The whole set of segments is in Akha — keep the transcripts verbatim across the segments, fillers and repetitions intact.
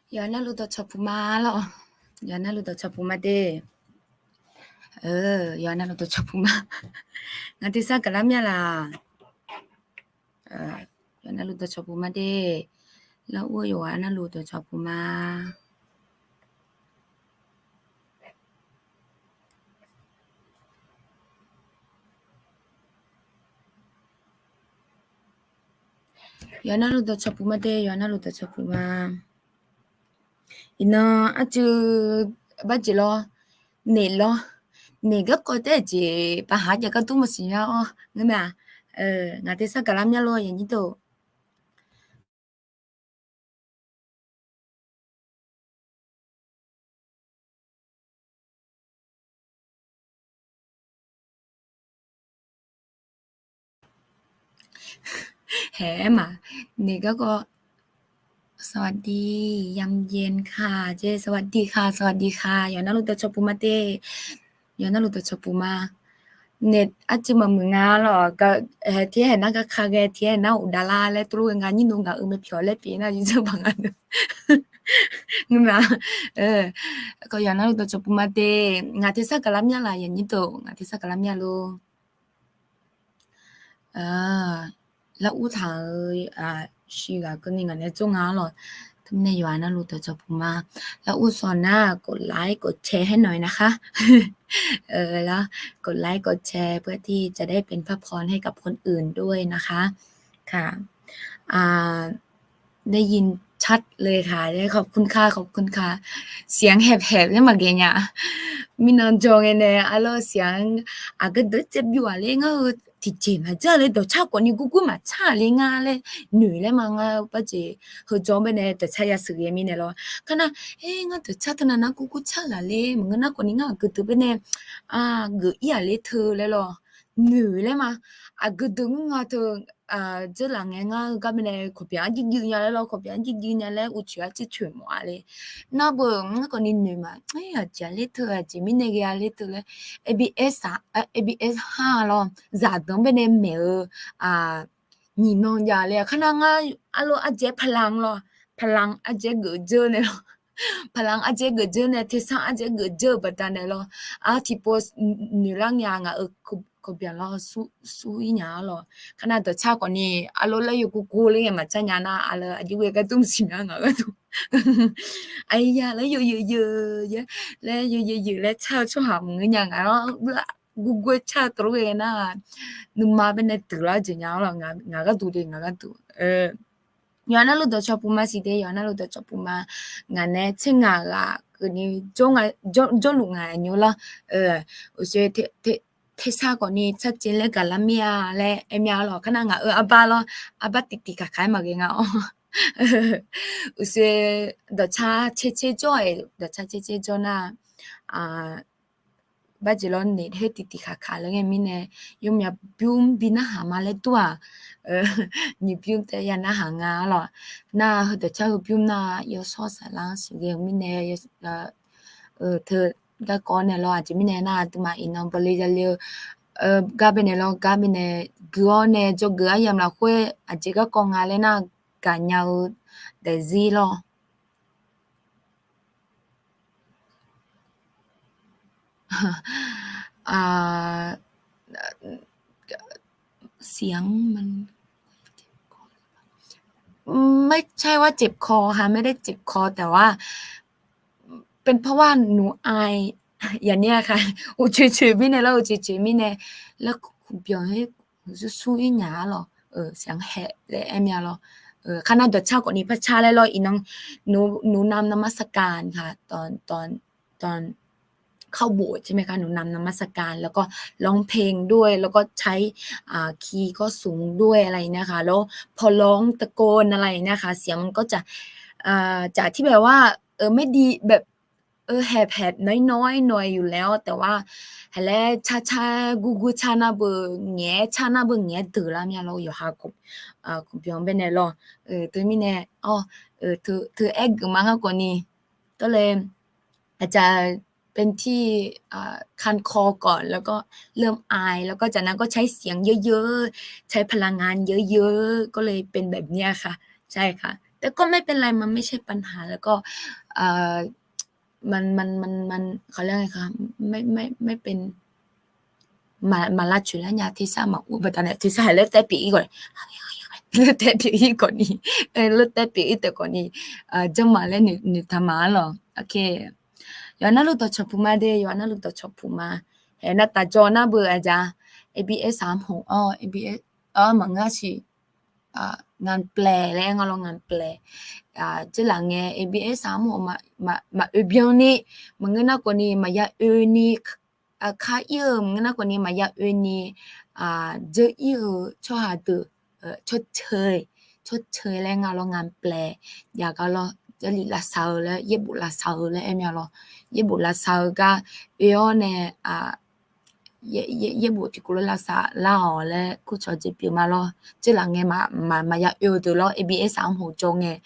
Yawqha navluf dawqcawq puq ma lawr. Yawqha navluf dawqcawq puq ma de. Yawqha navluf dawqcawq puq ma. Ngaq tersar gaqlar mya laq. Yawqha navluf dawqcawq puq ma de. Lar ur yawqha navluf dawqcawq puq ma. Yawqha navluf dawqcawq puq ma de, yawqha navluf dawqcawq puq ma. Iqnan arcuiv barjeq lawr, naeq lawr, naeq garkawv taef-aer jeq paq haq jav gar dur maqsiq nya-awr ngeur mae-aq. Ngaq tersar gaqlar mya lawr yaqnyir deuq. Haeq-aer maq naeq garkawv. สวัสดี yamyen ka jeq สวัสดีค่ะ สวัสดีค่ะ yawqha navluf dawqcawq puq ma de. Yawqha navluf dawqcawq puq ma. Naeq arcuiv maqmuiq nga lawr. Tiqhaer haeq nar garkawv ghae, tiqhaer haeq nar uqdav lar laer tov lof ghae nga nyir nov ngaq-euq mae pyawq laer pyeuf nar yawdzanr baq nga. Ngeur mae-aq. Yawqha navluf dawqcawq puq ma de. Ngaq tersar gaqlar mya laq yaqnyir deuq, ngaq tersar gaqlar mya lor. Lar ur taq-eu shiq ghaq keuvni ngaq nae tsov nga lawr. Teumirnae yawqha navluf dawqcawq puq ma. Lar ur sawq nar กดไลค์ กดแชร์ ให้หน่อยนะคะ เออ แล้ว กดไลค์ กดแชร์ เพื่อที่จะได้เป็นพระพรให้กับคนอื่นด้วยนะคะ ค่ะ ได้ยินชัดเลยค่ะ ขอบคุณค่ะ ขอบคุณค่ะ เสียงแหบๆ nae maqghae nya. Mirnan jawr ngae nae arlawr เสียง aqgeu deuq tsaev byov-aq ler ngar-eu tiqjeq maqdzaq ler dawqcar khawfni gurgur maqcar le ngar laer noeq laer ma ngar-eu barjeq heujaw baenae dawqcar yasheuq ghae mirnae lawr. Kar nar, e, ngar dawqcar teu nav nar gurgur car laq ler maqngeur nar khawfni ngar aqgeu deuq baenae geuf ir-aq ler teu laer lawr. Noeq laer ma. Aqgeu deuq ngeur nga teu dzeurlaf ngae ngar-eu gar baenae kawqbyanq-anr jirjuiv nya laer lawr, kawqbyanq-anr jirjuiv nya laer uqcoeq-anr jircoeq mawf-a le. Nar beu ngar khawfni noeq ma. Aqjeq-aq ler teu, aqjeq mirnae ghae-a ler teu laer. ABS-aq, ABS ha lawr, zaqdanq baenae maeq-eu nyiq nan jav le. Kar nar ngar arlawr ardzaeq paqlanq lawr, paqlanq ardzaeq geuf dzeur nae lawr, paqlanq ardzaeq geuf dzeur nae, tersar ardzaeq geuf dzeur-eu baqdanae lawr. Ar tiqpov noeqlar ngae-a ngaq-euq kawqbyanq lawr sur ir nya-a lawr. Kar nar dawqcar khawfni arlawr laer yawgurgur ler ngae maqcar nya nar arlawr aqjox ghae gar dur maqsiq nya ngaq gharduq. Aqyaq laer yawzeu yeu laer, laer yawzeu yeu laer car-eu tsawrhaq maqngeur nya ngaq lawr. Gurgur-aer car-eu teulof ghae nar, nuima baenae deuq lar jeq nya-a lawr, ngaq gharduq de ngaq gharduq. Yawqha navluf dawqcawq puq ma siq de, yawqha navluf dawqcawq puq ma. Ngaq nae tser ngaq ghaq keuvni jawrluf ngaq nymr lawr. Uqshoe tersar khawfni tsarcaev laer gaqlar mir-a laer aer mir-a lawr. Kar nar ngaq-euq arbar lawr, arbar tiqtiq kaqkaq-aer maqghae nga-awr. Uqshoe dawqcar tser tser jawr-aeq, dawqcar tser tser jawr nar, barjeq lawr naeq her tiqtiq kaqkaq laer ngae mirnae, yawmyaq bymr bi narhaq ma laer dur-aq, nyiq bymr taef ya narhaq nga lawr. Nar heu dawqcar heu bymr nar yawshawr saflar-anr siqghae-eu mirnae, teu garkawv nae lawr aqjeq mirnae nar aqduimaf iqnan bawle yale-eu gar baenae lawr gar baenae gui-awr nae dzawgeuf aryamq lafkhoer aqjeq garkawv nga laer nar gaqnya-eu daefzir lawr. Siq-anr ไม่ใช่ว่าเจ็บคอค่ะ ไม่ได้เจ็บคอแต่ว่าเป็นเพราะว่าหนูอาย อย่างเนี้ยค่ะ uqcoeq coeq mirnae lawr, uqcoeq coeq mirnae laer kuqbyanq-aer sur sur ir nya-a lawr. Siq-anr haeq laer aer mir-a lawr. Kar nar dawqcar khawfni par car laer lawr. Iqnan หนูนำนมัสการค่ะ ตอน ตอน ตอนเข้าโบสถ์ใช่ไหมคะ หนูนำนมัสการ แล้วก็ร้องเพลงด้วย แล้วก็ใช้คีย์ก็สูงด้วยอะไรอย่างเงี้ยค่ะ แล้วพอร้องตะโกนอะไรอย่างเงี้ยค่ะ เสียงมันก็จะ จากที่แบบว่า ไม่ดี แบบ แหบๆ น้อยๆ หน่อยอยู่แล้ว แต่ว่า haq laer car car gurgur car nar beu ngaeq-aer car nar beu ngaeq-aer deuq lar mir-a lawr. Yawqha kuqbyanq baenae lawr. Teumirnae, teu aer geuf ma ngar khawfni, ก็เลย อาจจะเป็นที่ คันคอก่อน แล้วก็เริ่มไอ แล้วก็จากนั้นก็ใช้เสียงเยอะๆ ใช้พลังงานเยอะๆ ก็เลยเป็นแบบเนี้ยค่ะ ใช่ค่ะ แต่ก็ไม่เป็นไร มันไม่ใช่ปัญหา แล้วก็ เอ่อ มัน มัน มัน มัน เขาเรียกไงคะ ไม่ ไม่ ไม่เป็น หมา หมาล่าจุ๋ยแล้วเนี่ย เทซ่าหมาอ้วนไปตอนเนี้ย เทซ่า laftair pyeuf ir khawf ni, laftair pyeuf ir khawf ni, laftair pyeuf ir taef khawf ni, เอ่อ janrma laer noeqtaq ma-ar lawq. Ok. Yawqha navluf dawqcawq puq ma de, yawqha navluf dawqcawq puq ma. Haeq navtaf jawr nar beu aqja, A B S saqmq-awr, A B S-awr maqngeur-a siq. งานแปล laer aer nga lawr, งานแปล. Jeurlaf ngae A B S saqmq-awr maqoe byanni, maqngeur nar khawf ni maqya oeni, kar ir-eu maqngeur nar khawf ni maqya oeni, dzeur ir-eu tsawrhaq deuq, ชดเชย, ชดเชย laer nga lawr, งานแปล. Yaq ga lawr, Jarlif lavsav-eu laer, yaerbof lavsav-eu laer aer mya lawr. Yaerbof lavsav-eu gar oe-awr nae, yaerbof tiqkawv lof lavsav lar-awq laer kurcawq jeq pyeuf ma lawr. Jeurlaf ngae maqya oe-eu deuq lawr, A B S saqmq jawr ngae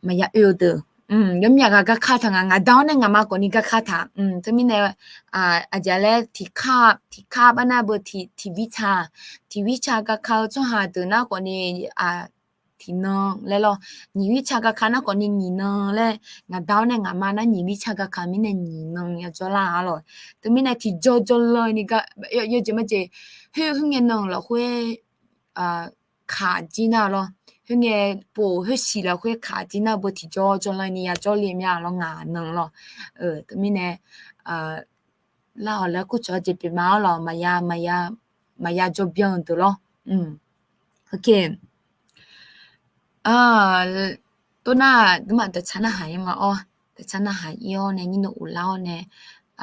maqya oe-eu deuq. Yawmyaq ghaq garkar taq nga, ngaqda-awr nae ngaqma khawf ni garkar taq. Teumirnae aqjeq laer tiqkar, tiqkar bar nar beu tiqbir ca, tiqbir ca garkar-eu tsawrhaq deuq nar khawf ni tiqnan laer lawr, nyiq bir ca garkar nar khawf ni nyiq nan laer, ngaqda-awr nae ngaqma nar nyiq bir ca garkar mirnae nyiq nan yajawr lar-ar lawq. Teumirnae tiqjawr jawrlanr ni gar, yawjeq majeq, khoer khoerngae nan-euq lafkhoer kaq jir nar lawr. Khoerngae pov khoersiq lafkhoer kaq jir nar beu tiqjawr jawrlanr ni yajawr le mya lawr, ngaq nan lawr. Teumirnae lar-awq laer kurcawq jeq pyeuf ma-ar lawq, maqya, maqya, maqya jawr byan-eu deuq lawr. Ok. Tov nar, dmrma dawqcar narhaq ir ma-awr, dawqcar narhaq ir-awr nae nyir nae uvlar-awr nae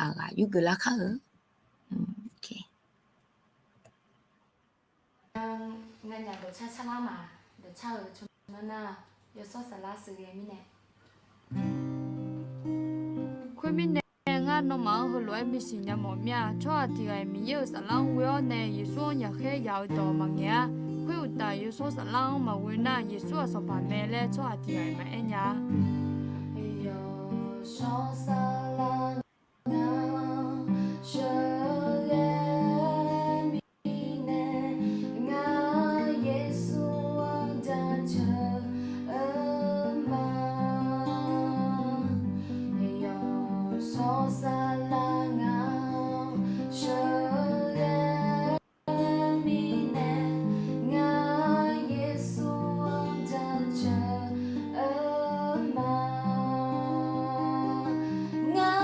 aqghaq yurgeuf lar kar-eu. Ok. Nganyaf dawqcar carlar ma, dawqcar-eu tsawrmyanr nar, yawshawr saflar sheuqghae mirnae. Khoermirnae, ngar nawmaf-anr heulof-aer bisiq nya mawf mir-a. Tsawrhaq tiq ghaq-iq Miqyaer-euq saflar-anr ghoe-awr nae Yeqsur-anr yaqkhaer yaq-eu dawq maqngaeq-ar. Khoeruqtaf, yawshawr saflar-anr maqghoe nar, Yeqsur-aq sanqpaq mae laer tsawrhaq tiq ghaq-iq maqaer nya-a. Yawshawr saflar ngaq-anr sheuqghae mirnae, ngar Yeqsur-anr jaceuq-eu ma. Yawshawr saflar ngaq-anr sheuqghae mirnae, ngar Yeqsur-anr jaceuq-eu ma. Ngar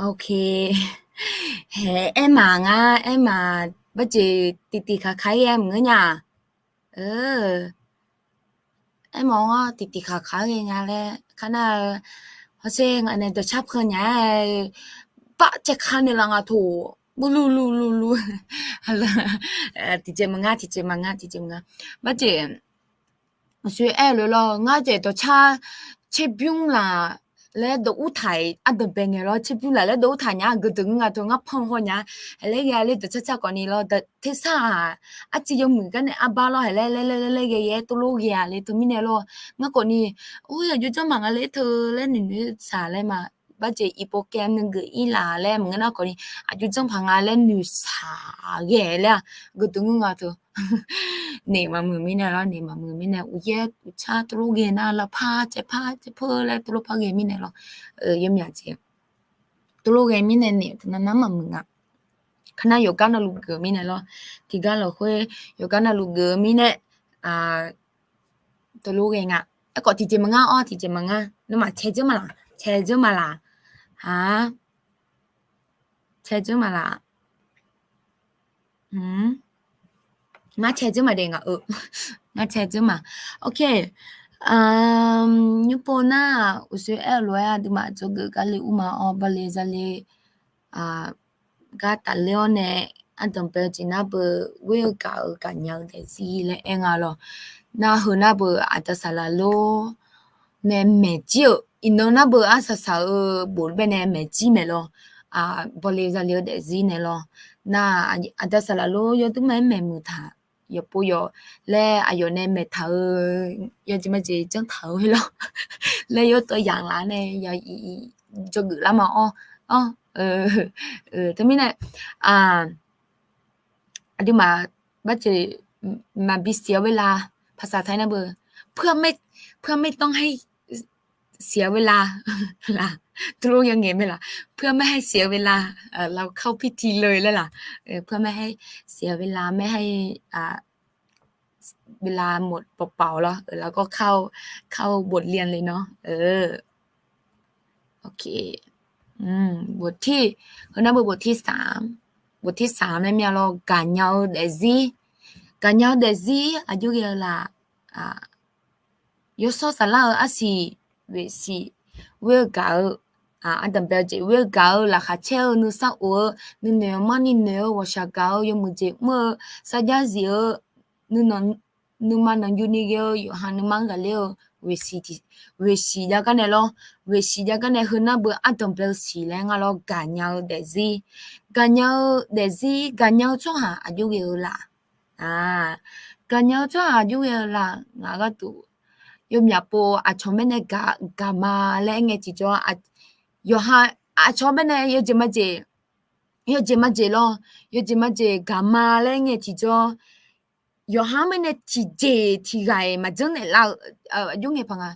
Ok. Hae, aermaf ngar, aermaf barjeq tiqtiq khaqkaq-ir-aer maqngeur nya. Aermawf-anr tiqtiq khaqkaq-ir ghae nya laer, kar nar-eu, hawsher ngaq nae dawqcar pan nya-aer, baf caev ka naeqlaf nga toq, murluvluv luvluv. Tiqjeq maqnga, tiqjeq maqnga, tiqjeq maqnga. Barjeq, aqshoe aer-eu lof lawr, ngar jeq dawqcar, tserbymr laf laer dawq urtaq-iq ardanqbae ngae lawr, tserbymr laf laer dawq urtaq nya, geudeuq ngeur nga teu ngar pan haw nya, haeq laer ghae-a le dawqcar car khawfni lawr, tersar-aq, arciv yawmuiq gar nae arbar lawr, haeq laer laer laer laer ghae ghae-aer tov lof ghae-a le teumirnae lawr, ngar khawfni, or, aqjox janr maqnga le teu laer noeqnoeq saq laer ma, barjeq iqpov kaev nuigeuf-ir laf laer maqngeur nar khawfni, aqjox janr paq nga laer noeqsaq ghae laer-aq, geudeuq ngeur nga teu. Naeq maqmuiq mirnae lawr, naeq maqmuiq mirnae uqyaer uqcar tov lof ghae nar lavpar caevpar caevpar laer tov lof par ghae mirnae lawr, yawmyaq jeq tov lof ghae mirnae naeq teunav nar maqmuiq nga. Kar nar yawqgar navluf geuf mirnae lawr, tiqgar lafkhoer yawqgar navluf geuf mirnae, tov lof ghae nga. Aerkhawf tiqjeq maqngar-awr, tiqjeq maqngar. Nawmaf cae dzeur ma laq, cae dzeur ma laq. Aq, cae dzeur ma laq. Ngar cae dzeur ma de nga-eu. Ngar cae dzeur ma. Ok. Nymr pov nar, uqshoe aer-eu lof-aer aqduimaf dzawgeuf gar le ur ma-awr, bale zale gar tafler-awr nae, ardanqbae-eu jeq nar beu, ghoer-eu gaq-eu gaqnya-eu daefzir laer aer nga lawr. Nar heu nar beu aqda saqlaq lor nae maeq jir-euq iqnan nar beu arsaq saq-eu bof baenae maeq jir mae lawr. Bale zale-eu daefzir nae lawr. Nar aqda saqlaq lor yawduir ma-aer maeqmuiq taq, yawqpov yawq laer aqyawf nae maeqtaq-eu, yawjeq majeq janrtaq-eu lawr laer yawtawv yamq laf nae dzawgeuf lar ma-awr, teumirnae aqduimaf barjeq maqbi siq-eu lar, ภาษาไทย nar beu เพื่อไม่ต้องให้เสียเวลา laq, tov lof ya ngaeq mae laq, เพื่อไม่ให้เสียเวลา เราเข้าพิธีเลย laer laq, เพื่อไม่ให้เสียเวลา ไม่ให้เวลาหมดเปล่าๆ lawr, เราก็เข้า เข้าบทเรียนเลยเนาะ. Ok. บทที่ heu nar beu บทที่สาม บทที่สาม nae myav lawr, gaqnya-eu daefzir. Gaqnya-eu daefzir aqjox ghae-eu laq, yawshawr saflar-eu arsiq, befsiq, ghoer-eu gaq-eu, ardanqbae-eu jeq ghoer-eu gaq-eu, laqkhaq caer-eu, nuisar of-eu, nuinoeq-eu marni noeq-eu, ghawqshaq gaq-eu, yawmuiq jeq mr-eu, sarjax zif-eu, nuima nanqyuni ghae-eu, yawqha nuima-anr ghaqler-eu, ghoeqsiq jav gar nae lawr, ghoeqsiq jav gar nae heu nar beu ardanqbae-eu siq laer ngar lawr, gaqnya-eu daefzir. Gaqnya-eu daefzir, gaqnya-eu tsawrhaq aqjox ghae-eu laq. Gaqnya-eu tsawrhaq aqjox ghae-eu laq, ngaq gharduq yawmyaq pov aqcawq mirnae gaq, gaq ma laer aer ngae tiqjawr, yawqha aqcawq mirnae yawjeq majeq, yawjeq majeq lawr, yawjeq majeq gaq ma laer aer ngae tiqjawr, yawqha-anr mirnae tiqjeq tiqghaq-iq maqjanr naeqlar-eu, aqjox ngae paq nga,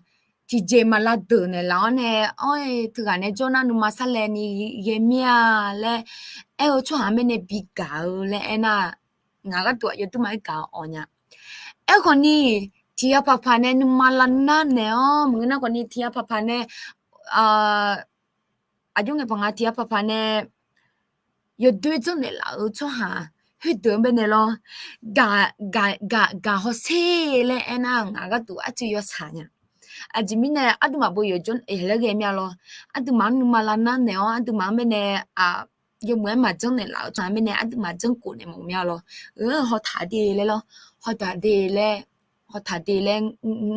tiqjeq maqlav deuq naeqlaf-awr nae, awr-e teughaq nae jawr nar nuima sarlae ni ghae mir-a laer aer-eu tsawrhaq mirnae bi gaq-eu laer aernar, ngaq gharduq aqyawf dur ma-aer gaq-awq nya. Aerkhawf ni, tiq ghaq paqpaq nae nuima lavnar naeq-awr maqngeur nar khawf ni tiq ghaq paqpaq nae, aqjox ngae paq nga tiq ghaq paqpaq nae yawdoer janrnaeq laf-eu tsawrhaq khoerdeuq-anr baenae lawr, gaq, gaq, gaq, gaq hawsher laer aernar ngaq gharduq arcuiv yawshaq nya. Aqjeq mirnae aqduimaf beu yawqjawr laer ghae mir-a lawr. Aqduimaf-anr nuima lavnar naeq-awr aqduimaf-anr baenae, yawmuiq-aer maqjanr naeqlaf-eu tsawrhaq mirnae aqduimaf janrkhof naeq mawf mir-a lawr. Hawtaq de laer lawr, hawtaq de laer, hawtaq de laer,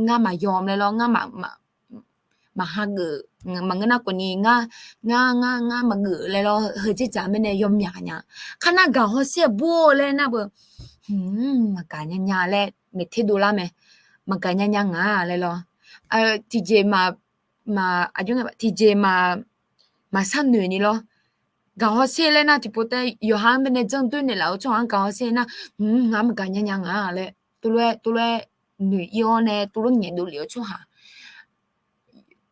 ngar maqyawf laer lawr, ngar maqhageuf, maqngeur nar khawf ni ngar, ngar, ngar, ngar maqgeuf laer lawr, heujeq dzaq mirnae yawmyaq nya. Kar nar gaq hawsher-aer bur-eu laer nar beu, maqgaq nya nya laer maeqter dovlar mae, maqgaq nya nya ngaq laer lawr. Tiqjeq ma, maq, aqjox ngae tiqjeq ma, maqshar noeq ni lawr. Gaq hawsher laer nar tiqpov taef yawqha-anr baenae janr doer naeqlaf-eu tsawrhaq-anr gaq hawsher nar, ngaq maqgaq nya nya ngaq laer, tov lof-aer, tov lof-aer noeq-ir-awr nae tov lof ngaeqdov lef-eu tsawrhaq,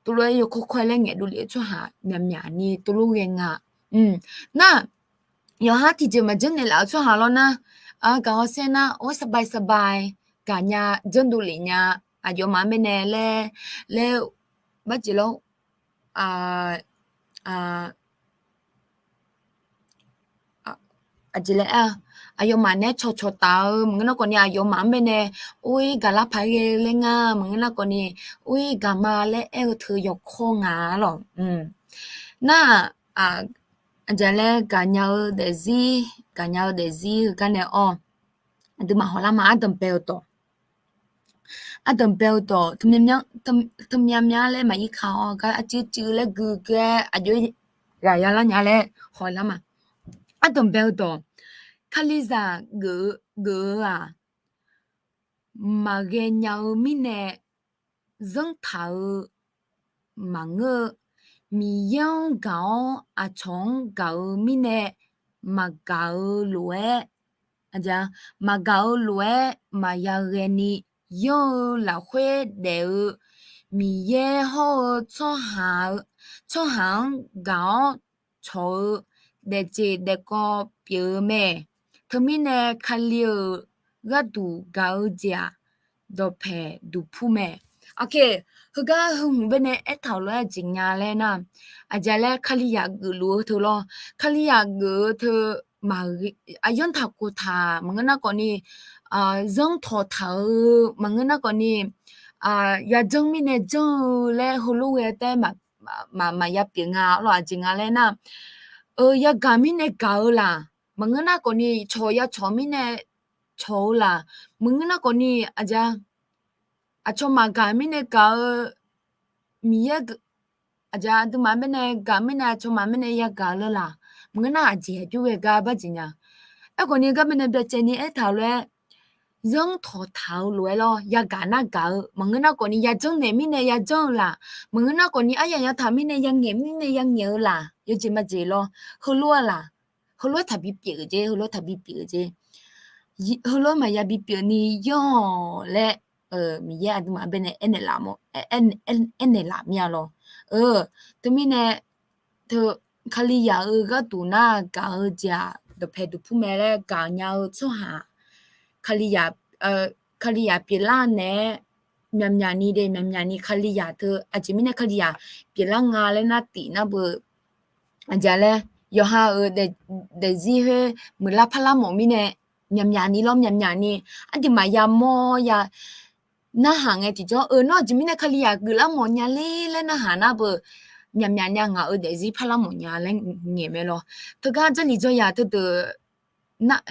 tov lof-aer yawkawr kawr-aer laer ngaeqdov lef-eu tsawrhaq myaqmyaq ni tov lof ghae nga. Nar, yawqha tiqjeq maqjanr naeqlaf-eu tsawrhaq lawr nar, gaq hawsher nar, or, สบายสบาย, gaqnya, janrdov lef nya, aqyawfmaf-anr baenae laer, laer, barjeq lawr, อ่า อ่า เออ aqjeq laer aer-a, aqyawfmaf nae cawqcawq taf-eu maqngeur nar khawf ni aqyawfmaf-anr baenae, or-ir gaqlar paq-aer ghae laer ngar maqngeur nar khawf ni, or-ir gaqma laer aer-eu teu yawkawr nga lawq. Nar-aq, aqjeq laer gaqnya-eu daefzir, gaqnya-eu daefzir heugar nae awr, aqduimaf hawlar ma. Ardanqbae-eu dawq, ardanqbae-eu dawq, teumyav myav laer maqir ka-awr gar arcuiv cuiv laer gui gui-aer aqjox ghaq ya lar nya laer hawlar ma. Ardanqbae-eu dawq, Kalizaq geuf-eu, geuf-eu-aq, maqghae nya-eu mirnae zanrtaq-eu maqngeur-eu, Miqyaer-anr gaq-awr aqcawq-anr gaq-eu mirnae maqgaq-eu lof-aer, maqgaq-eu lof-aer maqya ghaeni yanr-eu lafkhoer daef-eu Miqyaer hawr-eu tsawrhaq-eu, tsawrhaq-anr gaq-awr cawq-eu daefjeq daefkawv pyeuf-eu mae. Teumirnae Kali-euq gharduq gaq-eu jeq-aq, dawqpae duqpur mae. Aq, heugar heu hmq baenae aertaq-euq lof-aer aqjeq nya laer nar, aqjeq laer Kalizaq geufluf-eu teu lawr. Kalizaq geuf-eu teu maq, aqyanr taq koftaq maqngeur nar khawf ni, zanr tawqtaq-eu maqngeur nar khawf ni, yajanr mirnae janr-eu laer heulof ghae taef-aer maqya pyeuf nga lawr. Aqjeq nga laer nar, yagaq mirnae gaq-eu laq, maqngeur nar khawf ni cawq ya cawq mirnae cawq-eu laq, maqngeur nar khawf ni aqjeq, aqcawq maqgaq mirnae gaq-eu, Miqyaer, aqjeq aqduimaf baenae gaq mirnae aqcawq maqmirnae yagaq-eu laq, maqngeur nar aqjeq aqjox ghae gar barjeq nya. Aerkhawf ni gar baenae byacaevni aertaq-eu lof-aer, zanr tawqtaq-eu lof-aer lawr, yagaq nar gaq-eu maqngeur nar khawf ni yajanr naeq mirnae yajanr-eu laq, maqngeur nar khawf ni aryaq yataq mirnae yangaeq mirnae yangaeq-eu laq, yawjeq majeq lawr, heulof-aer laq, heulof-aer taqbi pyeuf-eu jeq, heulof-aer taqbi pyeuf-eu jeq, heulof-aer maqya bipyeuf ni yanr-awq laer, Miqyaer aqduimaf baenae aernaeq laf, aernaeq laf mir-a lawr. Teumirnae teu, Kalizaq-eu gharduq nar gaq-eu jeq-aq dawqpae duqpur mae laer gaq nya-eu tsawrhaq, Kalizaq, Kalizaq pyeuflar naeq-aer myaqmyaq ni de, myaqmyaq ni Kalizaq teu aqjeq mirnae Kalizaq pyeuflar nga laer nar tif nar beu, aqjeq laer yawqha-euq daefzir khoer muiqlar parlar mawf mirnae, myaqmyaq ni lawr, myaqmyaq ni, aqduimaf yamawr ya narhaq ngae tiqjawr, eu, nawr aqjeq mirnae Kalizaq geuflar mawf nya ler laer narhaq nar beu, myaqmyaq ni ngaq-euq daefzir parlar mawf nya laer ngaeq mae lawr. Teugar Jarlif jawryaq teudeuq,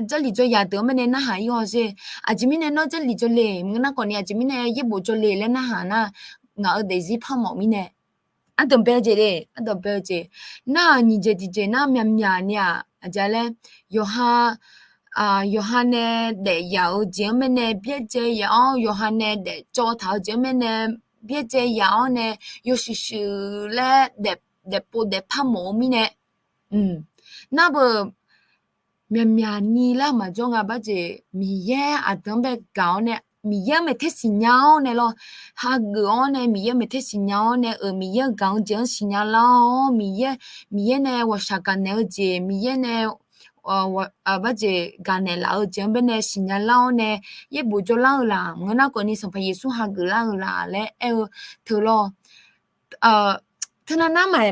Jarlif jawryaq deuq-anr baenae narhaq-ir haw sher. Aqjeq mirnae nawr Jarlif jawrle maqngeur nar khawf ni, aqjeq mirnae yaerbof jawrle laer narhaq nar, ngaq-euq daefzir par mawf mirnae, ardanqbae-eu jeq le, ardanqbae-eu jeq. Nar-aq nyiq jeq tiqjeq nar myaqmyaq ni-aq aqjeq laer, yawqha, yawqha nae daefyaq-eu jeq-anr baenae byaerdzae yaf-awr, yawqha nae daefcawv taq-eu jeq-anr baenae byaerdzae yaf-awr nae, yawshuif shuif laer daefpov daefpar mawf-eu mirnae, nar beu, myaqmyaq ni laer maqjawr nga barjeq, Miqyaer aqdui-anr bae gaq-awr nae, Miqyaer-anr maeqter siqnya-awr nae lawr, hageuf-awr nae Miqyaer-anr maeqter siqnya-awr nae, eu, Miqyaer-euq gaq-eu jeq-anr siqnya lar-awr, Miqyaer, Miqyaer nae ghawqshaq gaqnaeq-eu jeq, Miqyaer nae barjeq gaqnaeq laf-eu jeq-anr baenae siqnya lar-awr nae, yaerbof jawrlar-eu laq, maqngeur nar khawf ni Sanqpaq Yeqsur hageuf lar-eu laq laer aer-eu teu lawr. Teunav nar maqya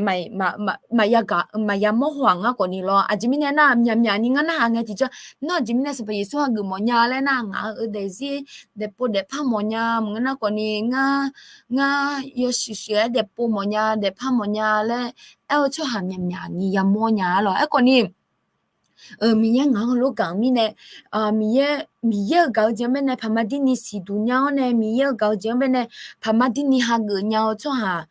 mawr haw-aq ngar khawf ni lawr. Aqjeq mirnae nar myaqmyaq ni ngar narhaq ngae tiqjawr, nawr aqjeq mirnae Sanqpaq Yeqsur hageuf mawfnya laer nar, ngaq-euq daefzir daefpov daefpar mawfnya, maqngeur nar khawf ni ngar, ngar yawshuif shuif-aer daefpov mawfnya daefpar mawfnya laer aer-eu tsawrhaq myaqmyaq ni yamawr nya-a lawr. Aerkhawf ni, Miqyaer ngaq-anr heulof gaq-eu mirnae, Miqyaer, Miqyaer-euq gaq-eu jeq-anr baenae paqma dirni siqduq nya-awr nae, Miqyaer-euq gaq-eu jeq-anr baenae paqma dirni hageuf nya-eu tsawrhaq,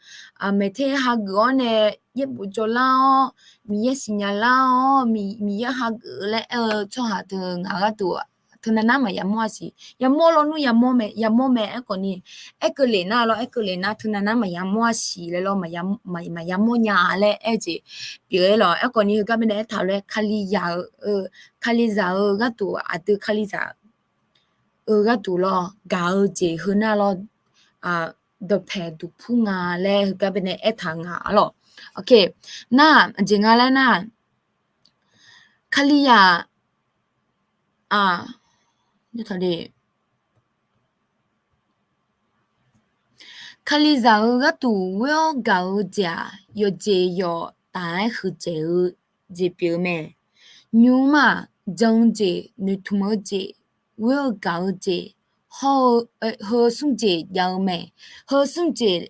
maeqter hageuf-awr nae, yaerbof jawrlar-awr, Miqyaer siqnya lar-awr, Miqyaer hageuf laer aer-eu tsawrhaq teu ngaq gharduq teunav nar maqya mawr-a siq. Yamawr lawnmr yamawr mae, yamawr mae. Aerkhawf ni, aerkeuv lef nar lawr, aerkeuv lef nar teunav nar maqya mawr-a siq laer lawr, maqya mawr nya laer aer-eu jeq pyeuf-aer lawr. Aerkhawf ni heugar baenae aertaq-eu lof-aer Kalizaq-eu, Kalizaq-eu gharduq, aqdui Kalizaq-eu gharduq lawr gaq-eu jeq heu nar lawr, dawqpae duqpur nga laer heugar baenae aertaq-eu nga lawr. Nar aqjeq nga laer nar, Kalizaq, Kalizaq-eu gharduq ghoer-awr gaq-eu jeq-aq, yawqjeq yawq taf-aer huiqdzaeq-eu jeq pyeuf-eu mae. Nymr-aq, jan-eu jeq, noeqtmq-eu jeq, ghoer-eu gaq-eu jeq, hawr-eu, heu smr jeq jav-eu mae. Heu smr jeq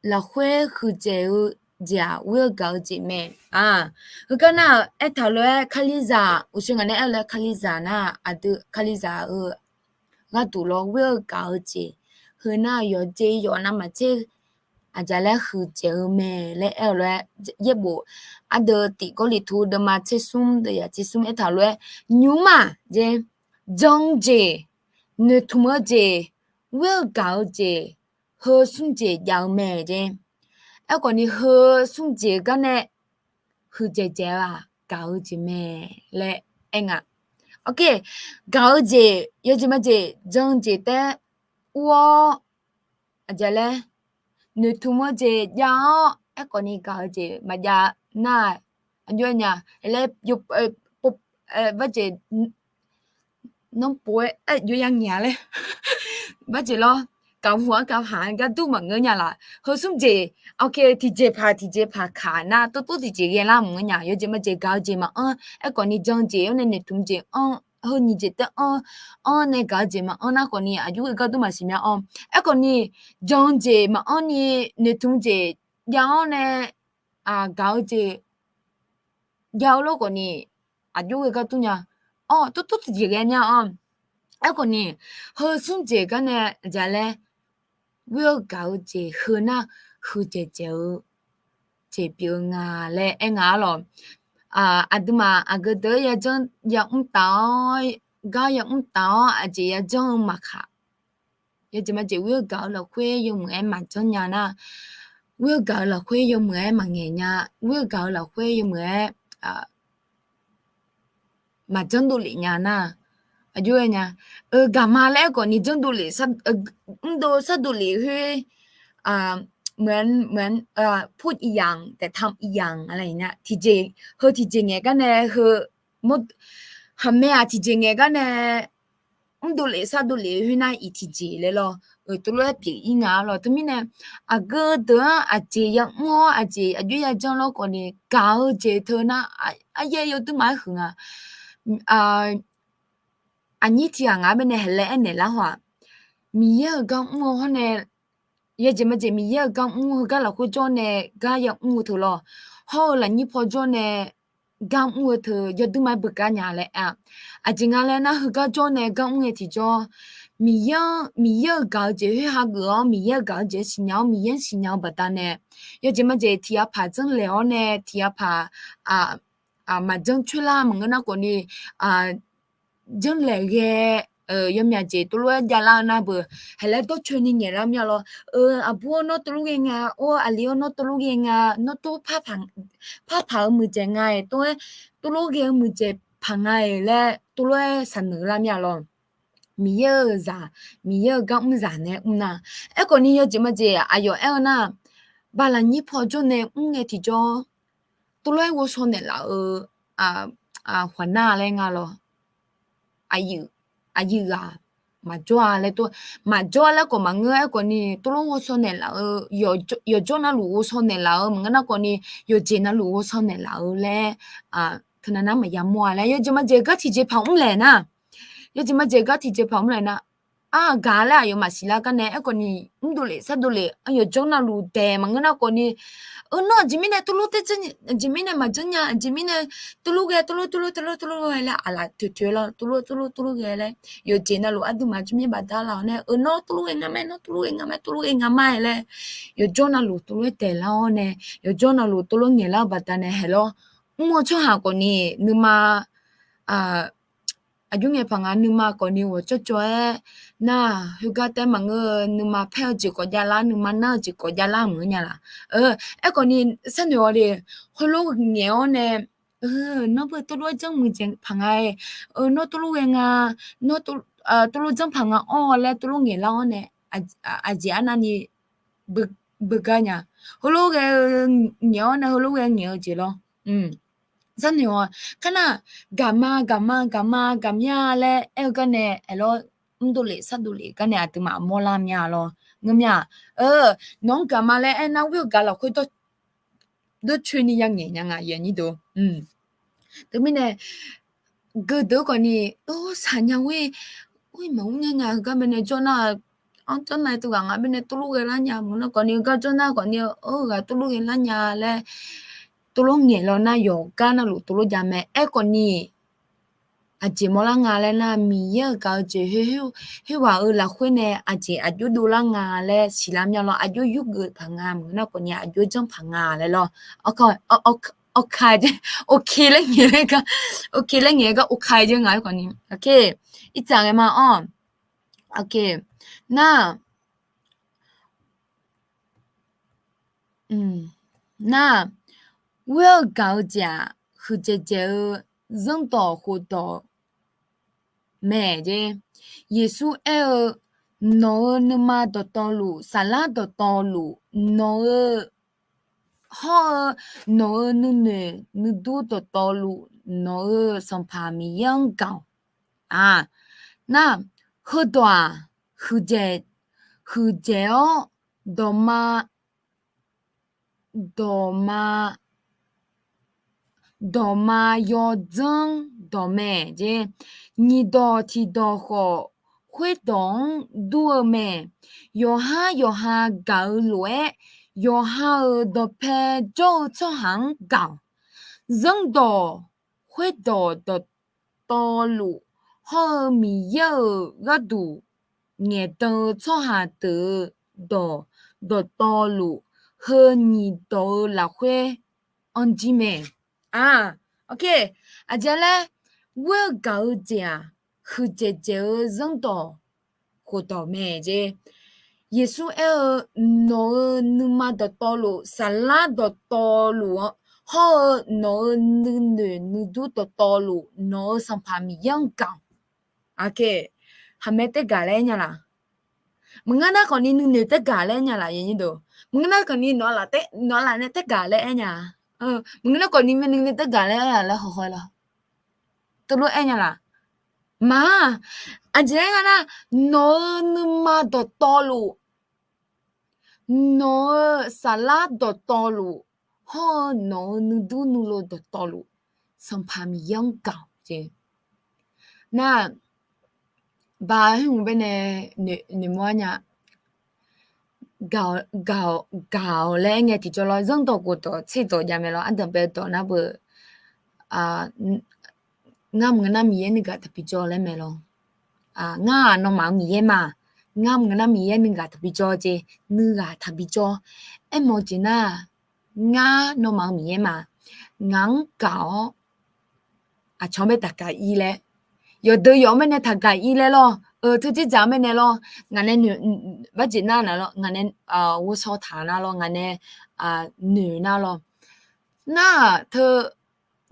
lafkhoer huiqdzaeq-eu jeq-aq, ghoer-eu gaq-eu jeq mae. Heugar nar-aq, aertaq lof-aer Kalizaq, uqshoe ngaq nae aer-eu lof-aer Kalizaq nar, aqdui Kalizaq-eu gharduq lawr ghoer-eu gaq-eu jeq, heu nar yawqjeq yawq navmaqtser aqjeq laer huiqdzaeq-eu mae laer aer-eu lof-aer, yaerbof ardeuv tiq Gawrliqtu deuvma tser smr deuvyaq tser smr aertaq lof-aer, nymr-aq jeq, jan-eu jeq, noeqtmq-eu jeq, ghoer-eu gaq-eu jeq, heu smr jeq jav-eu mae jeq. Aerkhawf ni heu smr jeq gar nae huiqdzaeq dzaeq-eu-aq, gaq-eu jeq mae laer aer nga. Ok, gaq-eu jeq yawjeq majeq jan-eu jeq taef ur-awr, aqjeq laer noeqtmq-eu jeq jav-awr, aerkhawf ni gaq-eu jeq maqjav nar, aqjox nya laer, barjeq, nanrpov-aer aqjox ya ngaeq-a laer, barjeq lawr, kavhu-anr kavhaq-aer gar dur maqngeur nya laf. Heu smr jeq, ok, tiqjeq paq tiqjeq paq kaq nar, tov tov tiqjeq ghae lar maqngeur nya. Yawjeq majeq gaq-eu jeq maqanr, aerkhawf ni jan-eu jeq-awr nae noeqtmq jeq anr, heu nyiq jeq taef anr, anr nae gaq-eu jeq maqanr nar khawf ni aqjox ghae gar dur maqsiq mya-awr. Aerkhawf ni jan-eu jeq maqanr ni noeqtmq jeq jav-awr nae gaq-eu jeq jav-eu lof khawf ni aqjox ghae gar dur nya. Awr, tov tov tiqjeq ghae mya-awr. Aerkhawf ni heu smr jeq gar nae aqjeq laer ghoer-eu gaq-eu jeq heu nar huiqdzaeq dzaeq-eu jeq pyeuf-eu nga laer aer nga-ar lawq. Aqduimaf aqgeu deuq-aer yajanr yamr taf-awr, gar yamr taf-awr aqjeq yajanr-eu maqkaq, yawjeq majeq ghoer-eu gaq-eu lafkhoer yawmuiq-aer maqjanr nya nar, ghoer-eu gaq-eu lafkhoer yawmuiq-aer maqngaeq nya, ghoer-eu gaq-eu lafkhoer yawmuiq-aer maqjanr dovlef nya nar, aqjox-aer nya, gaqma laer aerkhawf ni janr dovlef, mrdov sar dovlef khoer, พูดอีกอย่าง แต่ทำอีกอย่าง อะไรอย่างเงี้ย tiqjeq, heu tiqjeq ngaeq gar nae heu, haqmae-aq tiqjeq ngaeq gar nae mrdov lef sar dovlef khoer nar iq tiqjeq laer lawr, tov lof-aer pyeuf-ir nga-ar lawq. Teumirnae aqgeu deuq-anr aqjeq yamr-awr aqjeq aqjox yajanr lawr khawf ni gaq-eu jeq teu nar, aryaer yawduir maqaer huiq nga. Aqnyir tiq ghaq ngaq-anr baenae haeq laer aernaeq lar haw-aq, Miqyaer-euq gar mr-eu hawr nae, yawjeq majeq Miqyaer-euq gar mr-eu heugar lafkhoer jawr nae gar yamr-eu teu lawr, hawr-eu lafnyir paw jawr nae gar mr-eu teu yawduir maqaer beugar nya laer aer-a. Aqjeq nga laer nar, heugar jawr nae gar mr-eu tiqjawr, Miqyaer-anr, Miqyaer-euq gaq-eu jeq khoer hageuf-awr, Miqyaer-euq gaq-eu jeq siqnya-awr, Miqyaer-anr siqnya-eu baqdanae, yawjeq majeq tiq ghaq paq janrlaeq-awr nae tiq ghaq paq maqjanr coer lar maqngeur nar khawf ni, janrlaeq ghae, yawmyaq jeq tov lof-aer javlar-eu nar beu, haeq laer dawrcoeni ngaeq lar mir-a lawr. Aqbur-awr nawr tov lof ghae nga, or aqli-awr nawr tov lof ghae nga, nawr tov parpaq-eu muiqdzaeq nga-iq tov-aer, tov lof ghae-eu muiqdzaeq paq nga-iq laer tov lof-aer saqneuq lar mir-a lawr. Miqyaer-euq zaq, Miqyaer-euq gar mr zaq nae mr nar, aerkhawf ni yawjeq majeq aqyawf aer-eu nar, baqlaqnyir paw jawr nae mr ngae tiqjawr, tov lof-aer ghovshaw naeqlaf-eu haq nar laer nga lawr. Aqyuif ghaq maqjawr-a laer, maqjawr-a laer khawf maqngeur, aerkhawf ni tov lof ghovshaw naeqlaf-eu, yawqjawr navluf ghovshaw naeqlaf-eu maqngeur nar khawf ni, yawqjeq navluf ghovshaw naeqlaf-eu laer, teunav nar maqya mawr-a laer, yawjeq majeq gar tiqjeq paq mr laeq nar, yawjeq majeq gar tiqjeq paq mr laeq nar, argaq laer aqyawfmaf siqlar gar nae, aerkhawf ni mrdov lef sar dov lef, yawqjawr navluf daeq maqngeur nar khawf ni, eu nawr aqjeq mirnae tov lof teq, aqjeq mirnae maqjanr nya, aqjeq mirnae tov lof ghae, tov lof, tov lof, tov lof, tov lof ghae laer aqlaf toeq toeq lawr, tov lof, tov lof, tov lof ghae laer, yawqjeq navluf aqduimaf jir mir baqda lar-awr nae, eu nawr tov lof ghae nga ma, nawr tov lof ghae nga ma, tov lof ghae nga ma laer, yawqjawr navluf tov lof-aer daeqlar-awr nae, yawqjawr navluf tov lof ngaeqlar-eu baqdanae haeq lawr, mr-eu tsawrhaq khawf ni nuima aqjox ngae paq nga, nuima khawf ni ghawqjawr jawr-aer nar, khoergar taef maqngeur-eu, nuima paer-eu jeq khawf javlar, nuima nar-eu jeq khawf javlar maqngeur nya laf. Aerkhawf ni sharnoeq-awq le, heulof ngaeq-awr nae, nawr beu tov lof-aer janr muiqdzaeq paq nga-aer, nawr tov lof ghae nga, nawr tov lof janr paq nga-awr laer tov lof ngaeqlar-awr nae, aqjeq arnavni beugar nya. Heulof ghae-eu ngaeq-awr nae heulof ghae ngaeq-eu jeq lawr. Sharnoeq-awq, kar nar, gaqma gaqma gaqma gaqmya laer aer-eu gar nae aerlawr, mrdov lef sar dov lef gar nae aqduimaf mawrlar mya lawr. Ngeur mya, nawq-anr gaqma laer aernar, ghoer-eu gaq lafkhoer dawrcoeni yangaeq nya nga, yaqnyir deuq. Teumirnae geudeuq khawfni, saqnya-ir, maqmr nya nya heugar baenae jawr nar, anr jawr nar-aer teughaq ngaq baenae tuvlur ghae lar nya maqngeur nar khawfni, heugar jawr nar khawfni, heughaq tuvlur ghae lar nya laer, tuvlur ngaeq law nar yawqgar navluf tuvlur jav mae. Aerkhawfni, aqjeq mawrlar nga laer nar, Miqyaer-euq gaq-eu jeq khoerghaq-euq lafkhoer nae aqjeq aqjox dovlar nga laer siqlar myanr lawr, aqjox yurgeuf paq nga maqngeur nar khawfni, aqjox janr paq nga laer lawr. Awq ka, awq ka, ok laer ngaeq laer gar, ok laer ngaeq gar ok ka jeq nga-aer khawfni. Ok, irtsaq ngae ma-awr. Ok, nar nar, ghoer-eu gaq-eu jeq-aq, huiqdzaeq dzaeq-eu zanrdawq khofdawq mae jeq. Yeqsur aer-eu, nawq-euq nuima dawqtawvluf, saflar dawqtawvluf, nawq-eu hawr-eu, nawq-euq nuinoeq nuidur dawqtawvluf, nawq-euq Sanqpaq Miqyaer-anr gaq-awq. Nar, heudawq-aq, huiqdzaeq, huiqdzaeq-awr, dawqma, dawqma, dawqma yawdzanr dawq mae jeq. Nyiqdawq tiqdawq khawf, khoerdawq-anr dur-eu mae. Yawqhar yawqha gaq-eu lof-aer, yawqha-euq dawqpae jawr-eu tsawrhaq-anr gaq-awq. Zanrdawq khoerdawq dawqtawvluf, hawr-eu Miqyaer-euq gharduq ngaeqdan-eu tsawrhaq deuq-euq dawq dawqtawvluf, heu nyiqdawq-eu lafkhoer anr jir mae. Aq, ok, aqjeq laer, ghoer-eu gaq-eu jeq-aq, huiqdzaeq dzaeq-eu zanrdawq khofdawq mae jeq. Yeqsur aer-eu, nawq-euq nuima dawqtawvluf, saflar dawqtawvluf-anr, hawr-eu nawq-euq nuinoeq nuidur dawqtawvluf, nawq-euq Sanqpaq Miqyaer-anr gaq-awq. Aq, haqmae taergaq laer aer nya laq? Maqngeur nar khawfni nuinoeq taergaq laer aer nya laq? Maqngeur nar khawfni nawq-eu laf nae taergaq laer aer nya-a? Maqngeur nar khawfni nuinoeq taergaq laer aer-a laer hawkhaw lawr. Teulof aer nya laq? Maq, aqjeq aer nga nar, nawq-euq nuima dawqtawvluf, nawq-euq saflar dawqtawvluf, hawr-eu nawq-euq nuidur nuilov dawqtawvluf, Sanqpaq Miqyaer-anr gaq-awq jeq. Nar, ba hmq baenae noeqmawr-ar nya. Gaq-awq laer aer ngae tiqjawr lawr, zanrdawq khofdawq tserdawq jav mae lawr, ardanqbae dawq nar beu, ngar maqngeur nar Miqyaer nuigaq taqbi jawr laer mae lawr. Ngar-aq nawmaf-euq Miqyaer ma. Ngar maqngeur nar Miqyaer nuigaq taqbi jawr jeq, nuigaq taqbi jawr. Aermawf-eu jeq nar, ngar nawmaf-euq Miqyaer ma. Ngaq-anr gaq-awr aqcawq-anr bae taqgaq-ir laer, yawqdeuq yawq-anr baenae taqgaq-ir laer lawr, teujeq dzaq-anr baenae lawr, ngaq nae noeq, barjeq nar nar lawr, ngaq nae ghovshaw taq nar lawr, ngaq nae noeq nar lawr. Nar-aq teu,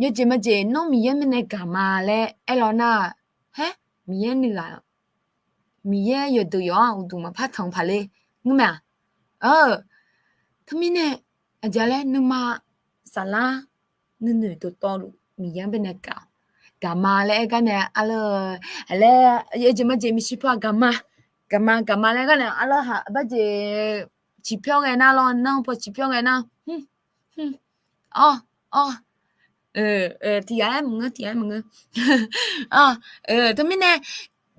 yawjeq majeq nawr Miqyaer mirnae gaq ma laer aer lawr nar, haer, Miqyaer nuighaq, Miqyaer yawqdeuq yawq-anr uqduq maqpar tanq paq le, ngeur mae-aq? Teumirnae aqjeq laer nuima saflar nuinoeq dawqtawvluf Miqyaer-anr baenae gaq, gaq ma laer aer gar nae arlawr, laer yawjeq majeq miqshi paw-aq gaq ma, gaq ma gaq ma laer gar nae arlawr ha barjeq ciqpyawr ghae nar lawr, nanrpaw ciqpyawr ghae nar, awr, awr, tiq ghaq-aer maqngeur, tiq ghaq-aer maqngeur. Teumirnae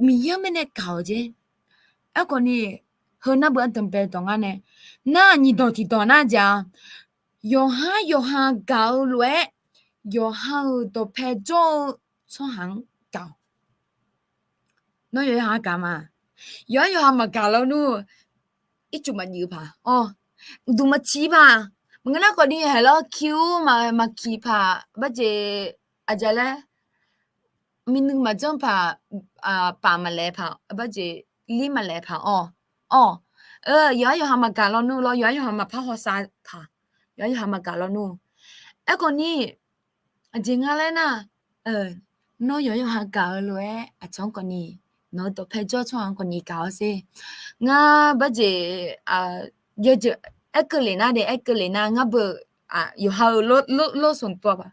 Miqyaer-anr baenae gaq-awq jeq. Aerkhawfni, heu nar beu ardanqbae dawq ngar nae, nar nyiqdawq tiqdawq nar jeq-aq, yawqhar yawqha gaq-eu lof-aer, yawqha-euq dawqpae jawr-eu tsawrhaq-anr gaq-awq. Nawr yawqha gaq ma. Yawqhar yawqha maqgaq lawnmr, ircuf maqjeuq paq, awr, uqduq maqciq paq. Maqngeur nar khawfni haeq lawr, kiq-ur maqkiq paq, barjeq aqjeq laer, minui maqjanr paq, paf maqlaeq paq, barjeq lir maqlaeq paq, awr, awr, yawqhar yawqha maqgaq lawnmr lawr, yawqhar yawqha maqpar hawsav paq, yawqhar yawqha maqgaq lawnmr. Aerkhawfni, aqjeq nga laer nar, nawr yawqhar yawqha gaq-eu lof-aer aqcawq-anr khawfni, nawq-eu dawqpae jawr tsawrhaq-anr khawfni gaq-awr sher. Ngar barjeq, yawjeq aerkeuv lef nar de, aerkeuv lef nar ngar beu, yawqha-euq lawrsmq tov-a paq.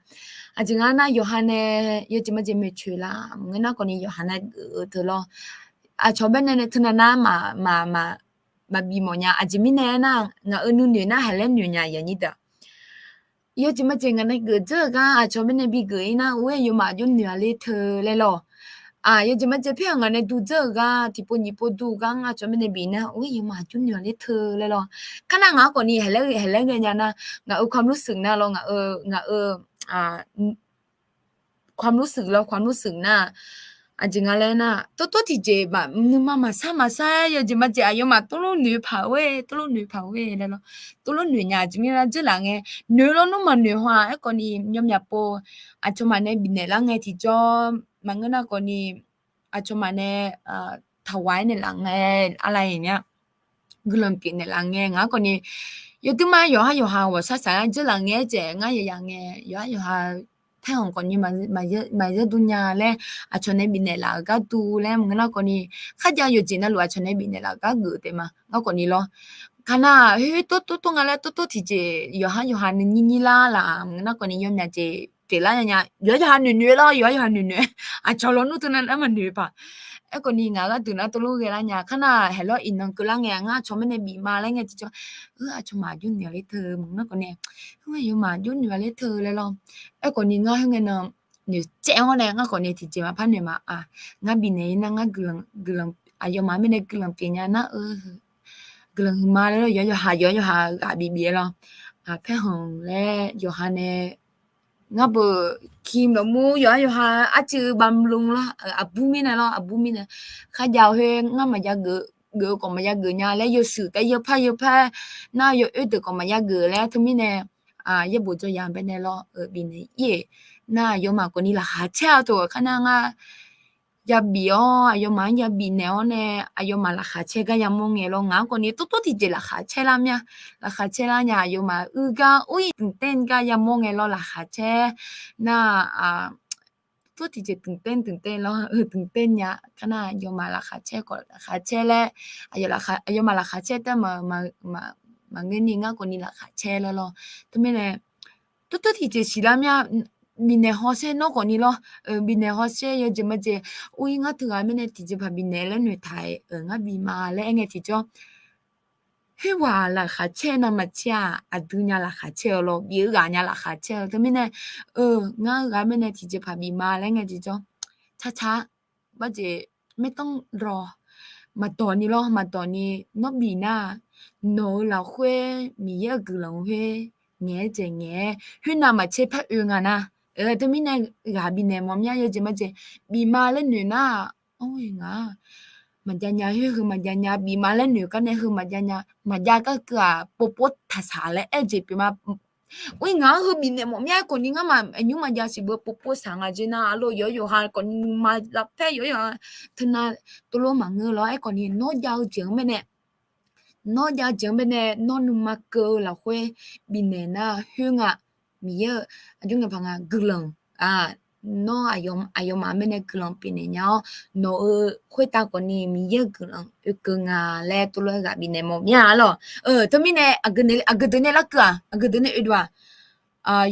Aqjeq nga nar yawqha nae yawjeq majeq maeqtsoeq laf maqngeur nar khawfni yawqha nae geuf-eu teu lawr. Aqcawq baenae nae teunav nar maq, maq, maq, maqbif mawf nya. Aqjeq mirnae aernar, ngaq-euq nuinoeq nar haeq laer noeq nya yanyir deuq-aq. Yawjeq majeq ngaq nae geuf dzeur-euq gar aqcawq mirnae bigeuf-ir nar, or-aer yawmaf aqjox noeq-a ler teu laer lawq. Yawjeq majeq paer-euq ngaq nae dudzeur-euq gar, tiqpov nyiqpov duq gar ngar aqcawq mirnae bif nar, or-aer yawmaf aqjox noeq-a ler teu laer lawq. Kar nar ngaq-anr khawfni haeq laer ghae nya nar, ngaq-euq ความรู้สึก nar lawr, ngaq-euq, ngaq-euq ความรู้สึก lawr, ความรู้สึก nar, aqjeq nga laer nar, tawrtawr tiqjeq nuima maqsar maqsar-aer yawjeq majeq aqyawfmaf tawrlof noeq paq-eu, tawrlof noeq paq-eu laer lawr. Tawrlof noeq nya aqjeq mirnae dzeur laf ngae, noeq lawr nmr maqnoeq haw-aq. Aerkhawfni yawmyaq pov aqcawq maf nae bifnaeq lar ngae tiqjawr maqngeur nar khawfni, aqcawq maf nae taqwaq-aer naeqlaf ngae, arlaf-iq nya guiqlanq pyeuf naeqlaf ngae, ngaq-anr khawfni yawdui ma yawqhar yawqha ghawqshaq shaq-aer dzeur laf ngae-aer jeq ngar yaya ngae, yawqhar yawqha paerkhanq khawfni maqzeur dur nya laer, aqcawq nae bifnaeq laf-euq gharduq laer maqngeur nar khawfni, kharjav yawqjeq navluf aqcawq nae bifnaeq laf-euq gar geuf taef ma. Ngar khawfni lawr, kar nar, hoer tawrtawr tawr nga laer tawrtawr tiqjeq yawqhar yawqha nae nyir nyir lar laf maqngeur nar khawfni, yawmyaq jeq pyeuflar nya nya, yawqhar yawqha noeqnoeq lawr, yawqhar yawqha noeqnoeq, aqcawq lawnmr teu nar nar maqnoeq paq. Aerkhawfni ngaq gharduq nar tawrlof ghae lar nya, kar nar, haeq lawr iqnan keuvlar ngae, ngar aqcawq mirnae bif ma laer ngae tiqjawr, aqcawq maf aqjox noeq-a ler teu maqngeur nar khawfni, yawmaf aqjox noeq-a ler teu laer lawr. Aerkhawfni ngar khoer ngae nan noeqcaev-awr nae ngar khawfni tiqjeq maqpar noeq ma-aq, ngar bifnaeq-ir nar ngar guiqlanq, aqyawfmaf mirnae guiqlanq pyeuf nya nar-eu, guiqlanq huiqma laer lawr, yawqhar yawqha yawqha ghaq bif bif-aer lawr. Paerkhanq laer yawqha nae ngar beuq kim lawqmur yawqhar yawqha arcuiv bamlm lar, aqbur mirnae lawr, aqbur mirnae kharjav khoer ngar maqjav geuf, geuf-eu khawf maqya geuf nya laer, yawshuif taef yawpar yawpar nar yawoer deuq khawf maqya geuf laer teumirnae, yaerbof jawr ya baenae lawr, bifnaeq-ir-eq. Nar aqyawfmaf khawfni laqkhaq caer-a teu-aq kar nar ngar yabif-awr, aqyawfmaf-anr yabif naeq-awr nae, aqyawfmaf laqkhaq caer gar yamawr ngae lawr, ngaq-anr khawfni tawrtawr tiqjeq laqkhaq caer lar mir-a. Laqkhaq caer lar nya aqyawfmaf uir gar or-ir dmqtaer gar yamawr ngae lawr, laqkhaq caer nar, tawrtawr tiqjeq dmqtaer dmqtaer lawr, dmqtaer nya kar nar aqyawfmaf laqkhaq caer khawf laqkhaq caer laer, aqyawfmaf laqkhaq caer taef maqngeur ni ngar khawfni laqkhaq caer laer lawr. Teumirnae tawrtawr tiqjeq siqlar mir-a. Bifnaeq hawsher nawr khawfni lawr, bifnaeq hawsher yawjeq majeq, or-ir ngar teughaq mirnae tiqjeqpaq bifnaeq laer noeqtaq-aer ngar bif ma laer aer ngae tiqjawr, khoerghaq laqkhaq caer navmaqtser-aq, aqdui nya laqkhaq caer-eu lawr, bif-eu ghaq nya laqkhaq caer-eu teumirnae, ngar-eu ghaq mirnae tiqjeqpaq bif ma laer ngae tiqjawr, carcar barjeq maertanr lawr, maqdawq ni lawr, maqdawq ni nawr bif nar, nawq-eu lafkhoer Miqyaer-euq guiqlanq khoer ngaeq-aer dzaeq ngaeq-aer khoernav maqtser par oe nga nar, teumirnae ghaq bifnaeq mawf mir-a. Yawjeq majeq bif ma laer noeq nar, or-ir ngaq maqjav nya, khoer heu maqjav nya, bif ma laer noeq gar nae heu maqjav nya, maqjav gar keuv-aq povpov taqsaq laer aer jeq pyeuf ma. Or-ir ngaq-anr heu bifnaeq mawf mir-a. Aerkhawfni ngar ma aqnymr maqjav siq beu povpov saq nga jeq nar, arlawr yawqhar yawqha khawfni nuima lavpaer yawqhar yawqha teunav tawvlawr maqngeur lawr. Aerkhawfni nawr jav-eu jeq-anr baenae nawr jav-eu jeq-anr baenae nawr nuima keuv-eu lafkhoer bifnaeq nar khoer nga, Miqyaer-euq aqjox ngae paq nga guiqlanq, nawr aqyawfmaf mirnae guiqlanq pyeufnaeq nya-awr, nawq-euq khoertav khawfni Miqyaer-euq guiqlanq oekeuv nga laer tawvlawr-aer ghaq bifnaeq mawf mir-a lawr. Teumirnae aqgeu deuq nae larkeuv-aq, aqgeu deuq nae oe deuq-aq,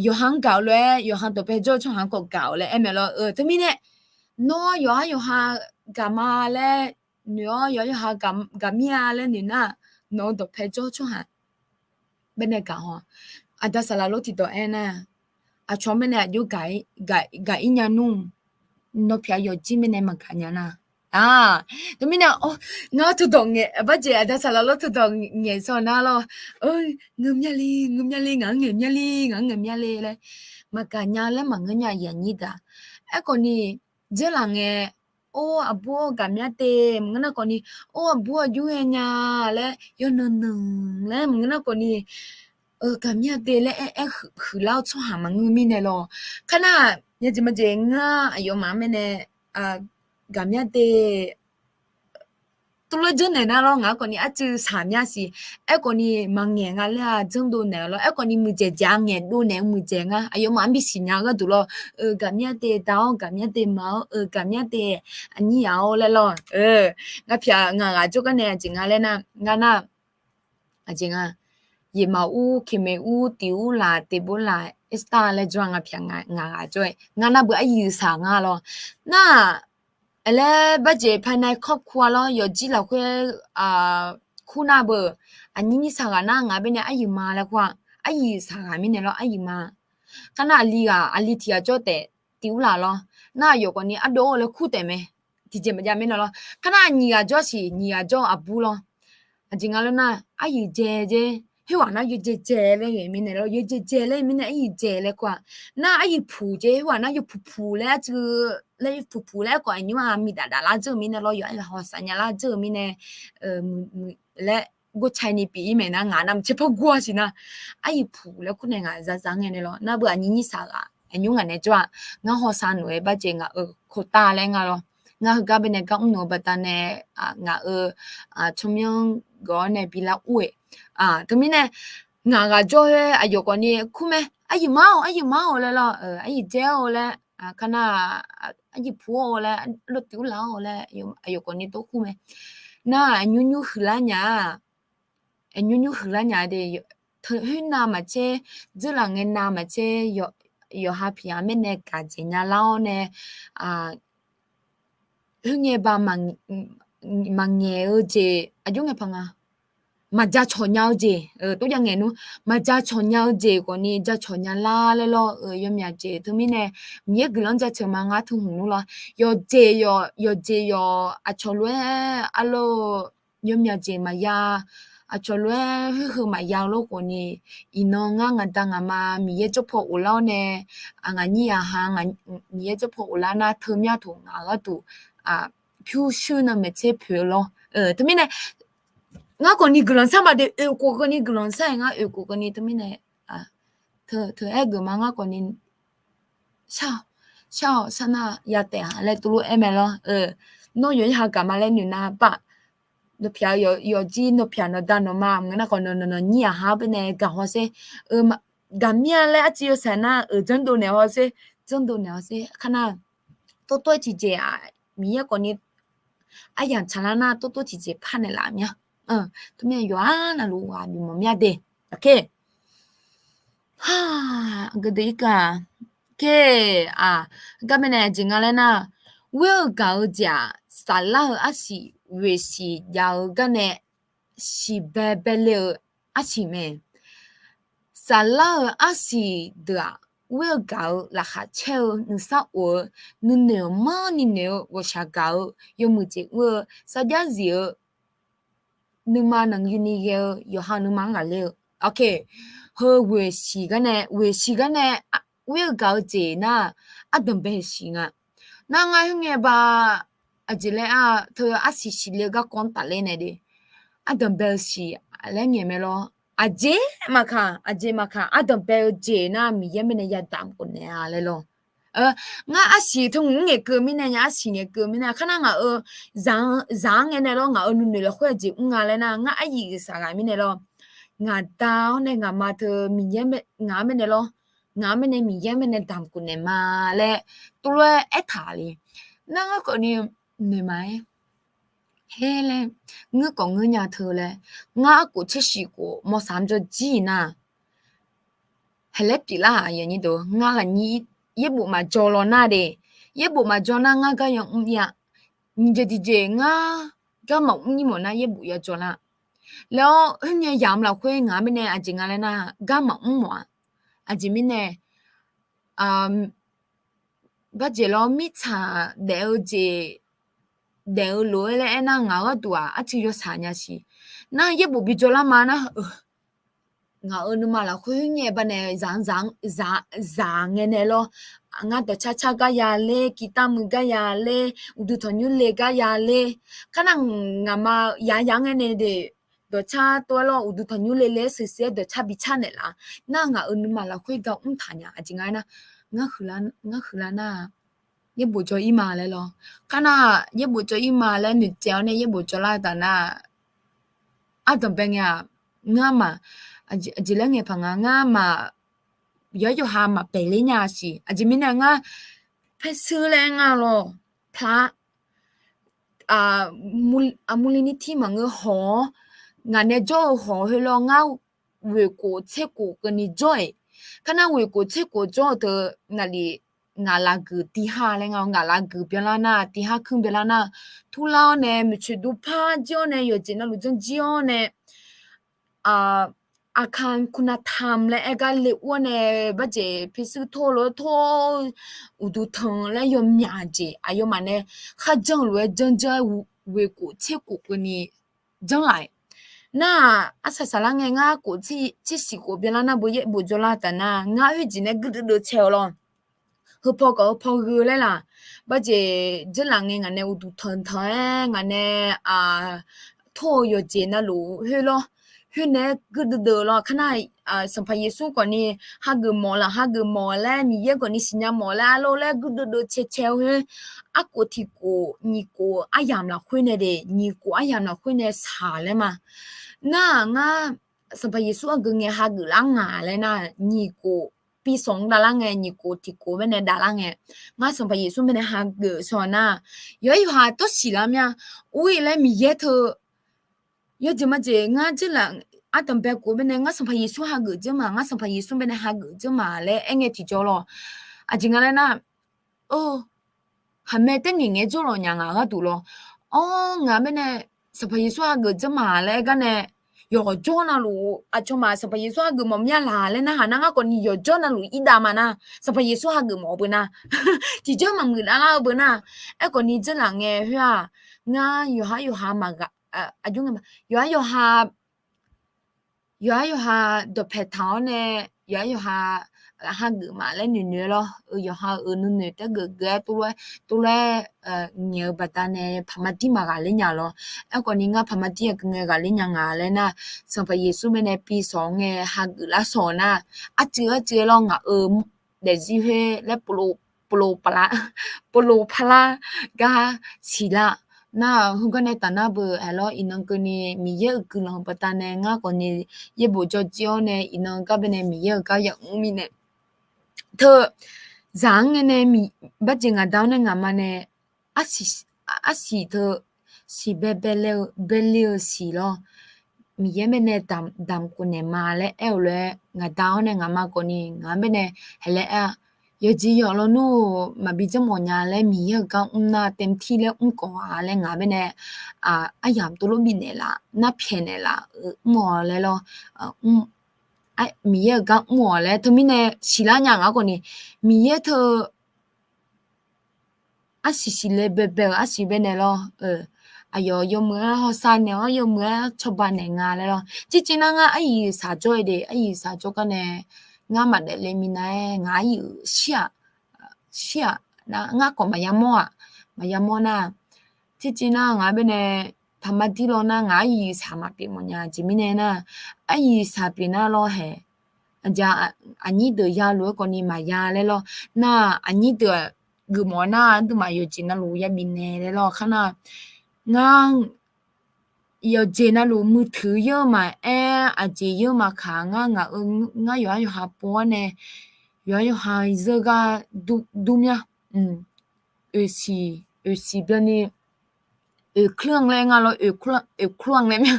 yawqha-anr gaq-eu lof-aer yawqha dawqpae jawr-eu tsawrhaq-anr khawf gaq-awq laer aer mae lawr. Teumirnae nawr yawqhar yawqha gaq ma laer noeq-awr, yawqhar yawqha gaq mir-a laer noeq nar, nawq-eu dawqpae jawr-eu tsawrhaq baenae gaq haw. Aqda saqlaq lor tiqdawq aernar, aqcawq mirnae aqjox gaq-ir nya nmr, nawq pyaq yawqjir mirnae maqgaq nya nar. Teumirnae ngar teudawq ngaeq barjeq aqda saqlaq lor teudawq ngaeq sawr nar lawr, ngeur mya le, ngeur mya le, ngaq-anr ngaeq mya le, ngaq-anr ngaeq mya le laer maqgaq nya laer maqngeur nya aqyuif aqnyir deuq-aq. Aerkhawfni dzeurlaf ngae, or aqbur-awr gaq mya te maqngeur nar khawfni, or aqbur aqjox ghae nya laer yawnan nan laer maqngeur nar khawfni, gaq mya te laer aer aer huiqlar-eu tsawrhaq maqngeur mirnae lawr. Kar nar, yajeq majeq ngar aqyawfmaf-anr mirnae gaq mya te tuvlof janrnaeq nar lawr, ngaq-anr khawfni arcuiv saq mya siq. Aerkhawfni maqngaeq nga laer-a janrdov naeq-eu lawr. Aerkhawfni muiqdzaeq dzaeq-a ngaeqdov naeq-eu muiqdzaeq ngar aqyawfmaf-anr bisiq nya-eu gharduq lawr. Gaq mya te da-awr, gaq mya te ma-awr, gaq mya te aqnyir yaq-awr laer lawr. Ngar pyaq ngaq ghaq jawrgar nae aqjeq nga laer nar, ngar nar aqjeq nga, Yeqmaqur, Keqmequr, Tiqur laq, Teqbor laq, Esther laer jawr-a. Ngaq pyaq ngaq ghaq jawr-aer ngar nar beu aryuif saq nga lawr. Nar aerlaer barjeq ภายในครอบครัว lawr, yawqjir lafkhoer kur nar beu, aqnyir nyir saq ghaq nar ngaq baenae aryuif ma laer kur-a. aryiq saqghaq mirnae lawr, aryiq ma. Kar nar aqli ghaq, aqli tiq ghaq jawr taef tiq ur laf lawr. Nar aqyawf khawfni ardov-eu laer kur taef mae. Tiqjeq maqjav mirnae lawr. Kar nar aqnyiq ghaq jawr siq, nyiq ghaq jawr aqbur lawr. Aqjeq nga lawr nar, aryiq dzae jer, khoerghaq nar yawdzae dzae laer mirnae lawr, yawdzae dzae laer mirnae aryiq dzae laer kur-aq. Nar aryiq puq jer, khoerghaq nar yawpuq puq laer arcuiv laer yawpuq puq laer aerkhawf aqnymr-aq miqdaf daf lar dzeur-eu mirnae lawr, yawqha-aq hawq saf nya lar dzeur-eu mirnae laer gov caini pyeuf-ir mae nar, ngaq navmaqtser par gor-a siq nar, aryiq puq laer kur nae ngaq za za ngae nae lawr. Nar beu aqnyir nyir saqghaq aqnymr ngaq nae jawr-aq, ngar hawsav noeq-aer barjeq ngaq-euq khotav laer nga lawr. Ngar heugar baenae gar mrnoeq-eu baqdanae, ngaq-euq tsawrmyanr geuf-awr nae bi lar ur-eq. Teumirnae ngaq ghaq jawr-aer aqyawf khawfni kur mae, aryiq mar-awq, aryiq mar-awq laer lawr, aryiq dzae-awq laer, kar nar aryiq puq-awq laer, ardov tiq ur laf-awq laer, aqyawf khawfni tov kur mae. Nar aqnymr nymr huiqlar nya-a, aqnymr nymr huiqlar nya de, khoernav maqtser, dzeurlaf ngae navmaqtser, yawqha piqghaq mirnae gaq dzaeq nya lar-awr nae, khoerngae ba maqngaeq-eu jeq aqjox ngae paq nga, maqjacawq nya-eu jeq, tov jav ngaeq nmr, maqjacawq nya-eu jeq khawfni jacawq nya lar laer lawr-eu yawmyaq jeq. Teumirnae Miqyaer guiqlanq jaceuq ma ngar teu hmq nmr lawr. Yawqjeq yawq, yawqjeq yawq aqcawq lof-aer arlawr-eu yawmyaq jeq maqya, aqcawq lof-aer khoerheu maqya-eu lof khawfni, iqnan ngar ngaq da ngaq ma Miqyaer jawrpaw of lar-awr nae, ngaq nyir yaqha, Miqyaer jawrpaw of lar nar teumyanr toq ngaq gharduq pyurshuir nan maeqtser poeq-eu lawr. Teumirnae ngar khawfni guiqlanq sar ma de, oeq khof keuvni guiqlanq sar-aer ngar oeq khof keuvni teumirnae teu aer geuf ma ngar khawfni shar-awq, shar-awq, sharnar ya taef-a laer tov lof aer mae lawr. Nawr yawqha gaq ma laer noeq nar baq, nawqpyaq-eu yawqjir nawqpyaq nawqda nawqma maqngeur nar khawf nawq nawq nyir yaqha-anr baenae gaq hawsher. Gaq mir-a laer arcuiv yawshaef nar-euq janrdov naeq hawsher, janrdov naeq hawsher. Kar nar tov tov-aer tiqjeq-aq, Miqyaer khawfni aryamq tsaqlar nar tov tov tiqjeq par naeqlaf mir-a. Teumirnae yawqha navluf ghaq bimawf mir-a de. Aqgeu deuq irkeuv-aq, gar baenae aqjeq nga laer nar, ghoer-eu gaq-eu jeq-aq, saflar-eu arsiq, ghoeq siq jav-eu gar nae siqbae bae le-eu arsiq mae. Saflar-eu arsiq deuq-aq, ghoer-eu gaq-eu laqkhaq caer-eu nuisar of-eu nuinoeq manrni noeq-eu ghawqshaq gaq-eu yawmuiq jeq ur-eu sarjax zif-eu nuima nanqyuni ghae-eu yawqha nuima-anr ghaqler-eu. Heu ghoeq siq gar nae, ghoeq siq gar nae ghoer-eu gaq-eu jeq nar, ardanq bae-eu siq nga. Nar ngar khoerngae ba aqjeq laer-a, teu arsiq siqle-eu garkawv-anr tafler nae de, ardanq bae-eu siq laer ngaeq mae lawr. Aqjeq maqkaq, aqjeq maqkaq, ardanq bae-eu jeq nar Miqyaer mirnae yadamq khofnaeq-a laer lawr. Ngar arsiq teu hmq-anr ngaeqkeuv mirnae nya, arsiq ngaeqkeuv mirnae kar nar ngaq-euq zaq-anr ngae nae lawr, ngaq-euq nuinoeq lafkhoer aqjeq mr nga laer nar, ngar aryuif saqghaq mirnae lawr, ngaq da-awr nae ngaq ma teu Miqyaer ngaq-anr mirnae lawr, ngaq-anr mirnae Miqyaer mirnae damq khofnaeq ma laer tov lof-aer aertaq le. Nar ngar khawfni noeq ma-aer, her laer, ngeur khawf ngeur nya teu laer, ngar arkhof tser shif khof mawrsaq-anr jawr jir-iq nar, haeqlaer pyeuflar-aq, ngar lafnyir yaerbof maqjawr law nar de, yaerbof maqjawr nar ngar gar yamr ir-a. Nyiq jeq tiqjeq ngar gar maqmr ir mawf nar yaerbof yajawr lar. Laer-awr khoerngae yamq lafkhoer ngaq-anr mirnae aqjeq nga laer nar gar maqmr mawf-a. Aqjeq mirnae barjeq lawr mirtsaq daef-eu jeq daef-eu lof-aer laer aernar ngaq-eu gharduq-aq arcuiv yawshaq nya siq. Nar yaerbof bijawr lar ma nar, ngaq-euq nuima lafkhoer khoerngae banae zaq-anr zaq-anr zaq-a ngae nae lawr, ngar dawqcar car gar ya ler, kiqtav muiq gar ya ler, uqduq tanqnymr le gar ya ler. Kar nar ngaq ma ya ya-anr ngae nae de, dawqcar tov-aer lawr uqduq tanqnymr le le-aer sheuqsheuq-aer dawqcar bi car naeqlaf. Nar ngaq-euq nuima lafkhoer gar mr taq nya aqjeq nga nar, ngar huiqlar nar yaerbof jawr ir ma laer lawr. Kar nar yaerbof jawr ir ma laer noeqtsaev-awr nae yaerbof jawr lar-eu taf nar, ardanqbae ngae-aq, ngar maq, aqjeq laer ngae paq nga, ngar maq, yawqha yawqha maq paeqler nya siq. Aqjeq mirnae ngar paershuir laer ngar lawr, pla murli nirtir maqngeur hawq-awr, ngaq nae jawr-eu hawq heulof ngar ghoeq khof tser khof keuvni jawr-iq. Kar nar ghoeq khof tser khof jawr-eu teu naqlif ngaq lafguiq tiqha laer nga, ngaq lafguiq byanlar nar tiqha kmr byanlar nar, turlar-awr nae maeqtsoeq dur par jir-awr nae yawqjeq navluf janr jir-awr nae Aqkaq kunaqtamq laer aer gar le ur-awr nae, barjeq pirshuir tor lof-aer tor, uqduq tanq laer yawmyaq jeq aqyawfmaf nae kharjanr-eu lof-aer janrjanr-aer ghoeq khof tser khof keuvni janrlaf-iq. Nar-aq, arsaq saqlar ngae ngar khof tser siq khof byanlar nar, beu yaerbof jawrlar taf nar, ngar khoerjeq nae guirdeuv deuv cae-eu lawr. Heupaw khawf heupaw gheu laer laq, barjeq jeurlaf ngae ngaq nae uqduq tanq tanq-aer ngaq nae tor-eu yawqjeq navluf khoer lawr, khoer nae-aer guirdeuv deuv lawr. Kar nar, Sanqpaq Yeqsur khawfni hageuf mawf laq, hageuf mawf laer, Miqyaer khawfni siqnya mawf laer, arlawr laer guirdeuv deuv cae cae-eu khoer, arkhof tiq khof nyiq khof aryamq lafkhoer nae de, nyiq khof aryamq lafkhoer nae shaq laer ma. Nar-aq, ngar Sanqpaq Yeqsur hageuf ngae hageuf lar ngaq laer nar, nyiq khof pi sanq-anr davlar ngae, nyiq khof tiq khof baenae davlar ngae, ngar Sanqpaq Yeqsur baenae hageuf shawr nar, yawqha yawqha tawrsiq lar mir-a. Ur-ir laer Miqyaer teu yawjeq majeq ngar jeurlaf ardanqbae khof baenae ngar Sanqpaq Yeqsur hageuf dzeur ma, ngar Sanqpaq Yeqsur baenae hageuf dzeur ma laer aer ngae tiqjawr lawr. Aqjeq nga laer nar, haqmae taer ngaeq ngae jawrlawq nya ngaq gharduq lawr. Awr, ngaq baenae Sanqpaq Yeqsur hageuf dzeur ma laer aer gar nae, yawqjawr navluf aqcawq ma Sanqpaq Yeqsur hageuf mawf mir-a laq laer narhaq nar, ngar khawfni yawqjawr navluf irdav ma nar, Sanqpaq Yeqsur hageuf mawf-eu beu nar, tiqjawr maqmuiq davlar-eu beu nar, aerkhawfni jeurlaf ngae khoer-aq, ngar yawqha yawqha maqghaq, aqjox ngae ma, yawqha yawqha yawqha yawqha dawqpae taq-awr nae, yawqha yawqha hageuf ma laer noeq noeq-aer lawr. Yawqha-euq nuinoeq taergeuf geuf-aer tov lof-aer, tov lof-aer ngaeq-eu baqdanae paqmadir maqghaqler nya lawr. Aerkhawfni ngar paqmadir aqgeu ngae ghaqler nya nga laer nar, Sanqpaq Yeqsur baenae pi sawq ngae hageuf lar sawq nar, arcuiv arcuiv-aer lawr ngaq-euq daefzir khoer laer polo polo paqlar gar siqlar. Nar-aq, heugar nae tafnar beu aerlawr, iqnan keuvni Miqyaer-euq guiqlanq baqdanae ngar khawfni yaerbof jawrjir-awr nae, iqnan gar baenae Miqyaer-euq gar yamr mirnae teu zaq-anr ngae nae, barjeq ngaq da-awr nae ngaqma nae arsiq teu siqbae bae ler-eu siq lawr. Miqyaer baenae damq khof naeq ma laer aer-eu lof-aer, ngaq da-awr nae ngaqma khawfni ngaq-anr baenae haeq laer aer-a. Yawqjeq yawq lawnmr-eu maqbi janrmawf nya laer Miqyaer-euq gar mr nar, เต็มที่ laer mr khawf-a laer ngaq baenae aryamq tov lof bifnaeq laf, narpyaeq naeq laf-euq mr-awq laer lawr. Miqyaer-euq gar mr-awq laer teumirnae siqlar nya ngaq khawfni, Miqyaer teu arsiq siqle baebae-euq arsiq baenae lawr. Aqyawf yawmuiq-aer hawsav naeq-awr yawmuiq-aer cawba naeq nga laer lawr. Circir nar ngar aryuif saq jawr-eu de, aryuif saq jawr gar nae ngar maqdaef le minav-aer ngaq aryuif shir-aq, shir-aq, ngar khawf maqya mawr-aq, maqya mawr nar, circir nar ngaq-anr baenae paqmadir lawr nar ngaq aryuif saq maqpyeuf mawf nya jeq mirnae nar, aryuif saq pyeuf nar lawr haeq. Aqjeq aqnyir deuq yalof-aer khawfni maqya laer lawr. Nar aqnyir deuq-aq geufmawf nar aqduimaf yawqjeq navluf yabif naeq laer lawr. Kar nar ngar yawqjeq navluf มือถือ yeur maqaer, aqjeq yeur maqkaq, ngar ngaq-eu ngar yawqha yawqha pov-awr nae yawqha yawqha zeur gar dur mir-a. Oeqsiq, oeqsiq byanni oeqklanr laer ngar lawr, oeqklanr laer mir-a.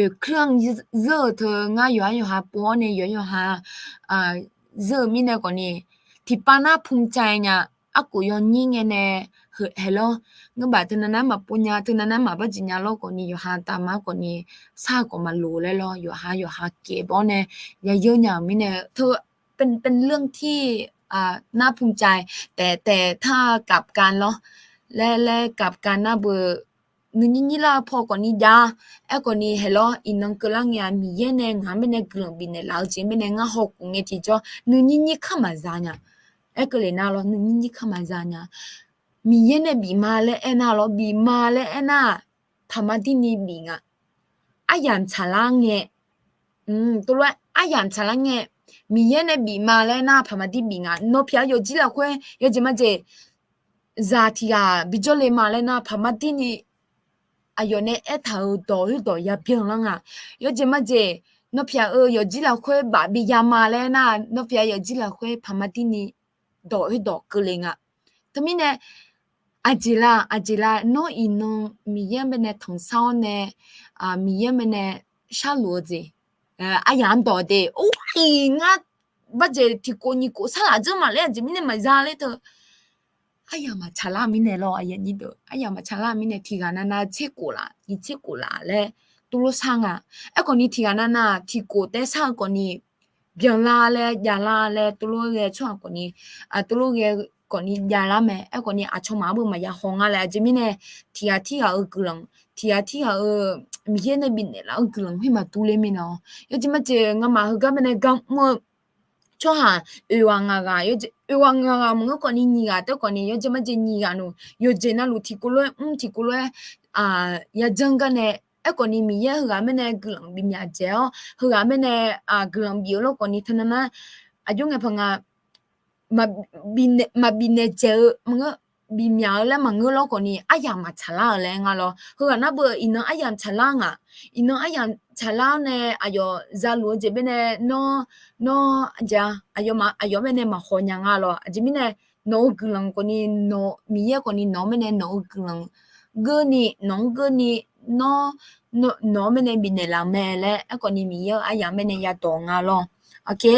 Oeqklanr zeur-eu teu ngar yawqha yawqha pov-awr nae yawqha yawqha zeur-eu mirnae khawfni, tiqpav nar ภูมิใจ nya, arkhof yawnyir ngae nae haeq lawr. Ngeurbaf teunav nar maqpov nya, teunav nar maqbar jeq nya lawr khawfni, yawqha tavma khawfni, sar khawf maqloq laer lawr, yawqha yawqha keq baw-awr nae yayeur nya-euq mirnae teu เป็นเรื่องที่ น่าภูมิใจ แต่แต่ถ้ากลับกัน lawr laer laer กลับกัน nar beu nuinyir nyir lar-eu paw khawfni jav-a. Aerkhawfni haeq lawr, iqnan keuvlar ngae-aq Miqyaer nae ngaq-anr baenae guiqlanq bifnaeq laf-eu jeq mirnae ngar hawkhof ngae tiqjawr nuinyir nyir kar maqza nya. Aer keuvle nar lawr, nuinyir nyir kar maqza nya. Miqyaer nae bif ma laer aernar lawr, bif ma laer aernar, paqmadir ni bif nga. Aryamq tsaqlar ngae, tov lof-aer aryamq tsaqlar ngae, Miqyaer nae bif ma laer aernar paqmadir bif nga. Nawpyaeq-eu yawqjir lafkhoer yawjeq majeq zaq tiq ghaq bijawr le ma laer nar paqmadir ni aqyawf nae aertaq-euq dawq khoerdawq yabyan lar nga. Yawjeq majeq nawpyaeq-eu yawqjir lafkhoer baf bi ya ma laer nar, nawpyaeq yawqjir lafkhoer paqmadir ni dawq khoerdawq keuvle nga. Teumirnae aqjeq la, aqjeq la, nawr iqnan Miqyaer baenae tanqsar-awr nae, Miqyaer baenae sharluf-eu jeq, aryamq-anr dawq de, or-iq ngar barjeq tiqkhof nyiq khof sarlaq dzeur ma laer aqjeq mirnae maqza ler teu. Aryamq maqtsaqlar mirnae lawr, aryamq maqtsaqlar mirnae tiq ghaq navnav tser khof laf, nyiq tser khof laf laer tov lof shar nga. Aerkhawf ni tiqghaq navnav tiqkhof taef shar-eu khawf ni byanlar laer javlar laer tov lof ghae tsawrhaq khawf ni, tov lof ghae khawf ni javlar mae. Aerkhawf ni aqcawq maqar beu maqya haw nga laer. Aqjeq mirnae tiqghaq tirghaq-euq guiqlanq, tiqghaq tirghaq-euq Miqyaer nae bifnaeq laf-eu guiqlanq khoer maqdur ler mirnae-awr, yawjeq majeq ngamaf heugar baenae gar mr-eu tsawrhaq oeq ghaq ngaq ghaq, oeq ghaq ngaq ghaq maqngeur khawf ni nyiq ghaq taef khawf ni yawjeq majeq nyiq ghaq nmr, yawqjeq navluf tiqkov lof-aer mr tiqkov lof-aer yajanr gar nae, aerkhawf ni Miqyaer heughaq mirnae guiqlanq bifmyaq dzaeq-awr, heughaq mirnae guiqlanq bif-eu lawr khawf ni teunav nar, aqjox ngae paq nga maqbifnaeq dzaeq-eu maqngeur, bifmyaq-eu laer maqngeur lawr khawf ni aryamq maqtsaqlar-euq laer nga lawr. Heughaq nar beu iqnan aryamq tsaqlar ngaq, iqnan aryamq tsaqlar-awr nae aqyawf zaluf-eu jeq baenae nawr, nawr aqjeq aqyawf baenae maqhaw nya nga lawr. Aqjeq mirnae nawq-eu guiqlanq khawf ni, Miqyaer khawf ni nawq-eu mirnae nawq-eu guiqlanq geurni nawq-anr geurni nawr, nawq-eu mirnae bifnaeq laf mae laer aerkhawf ni Miqyaer-euq aryamq mirnae yadawq nga lawr. Oke,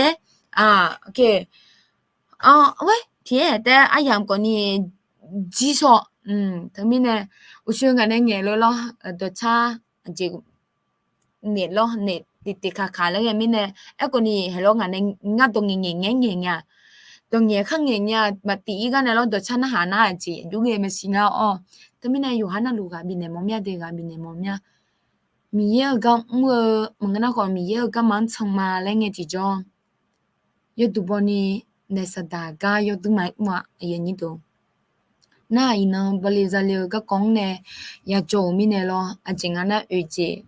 oke, oe tiqaer taef-aer aryamq khawf ni jir shawr. Teumirnae uqshoe ngaq nae ngaeq lor lawr, dawqcar aqjeq naeq lawr naeq tiqtiq kaqkaq laer ghae mirnae, aerkhawf ni haeq lawr ngaq nae ngar dawq ngaeq ngaeq ngaeq ngaeq nya, dawq ngaeq khar ngaeq nya maqtif-ir gar nae lawr dawqcar narhaq nar aqjeq aqjox ghae maqsiq ngar-awr. Teumirnae yawqha navluf ghaq bifnaeq mawf mya de, ghaq bifnaeq mawf mya. Miqyaer-euq gar mr-eu maqngeur nar khawf Miqyaer-euq garma-anr can ma laer ngae tiqjawr, yawduq bawni naeq saqdaq gar yawduq ma-aer mr-a. Nar-aq iqnan bawle zale-eu garkawv-anr nae yajawr-euq mirnae lawr, aqjeq nga nar oeq jeq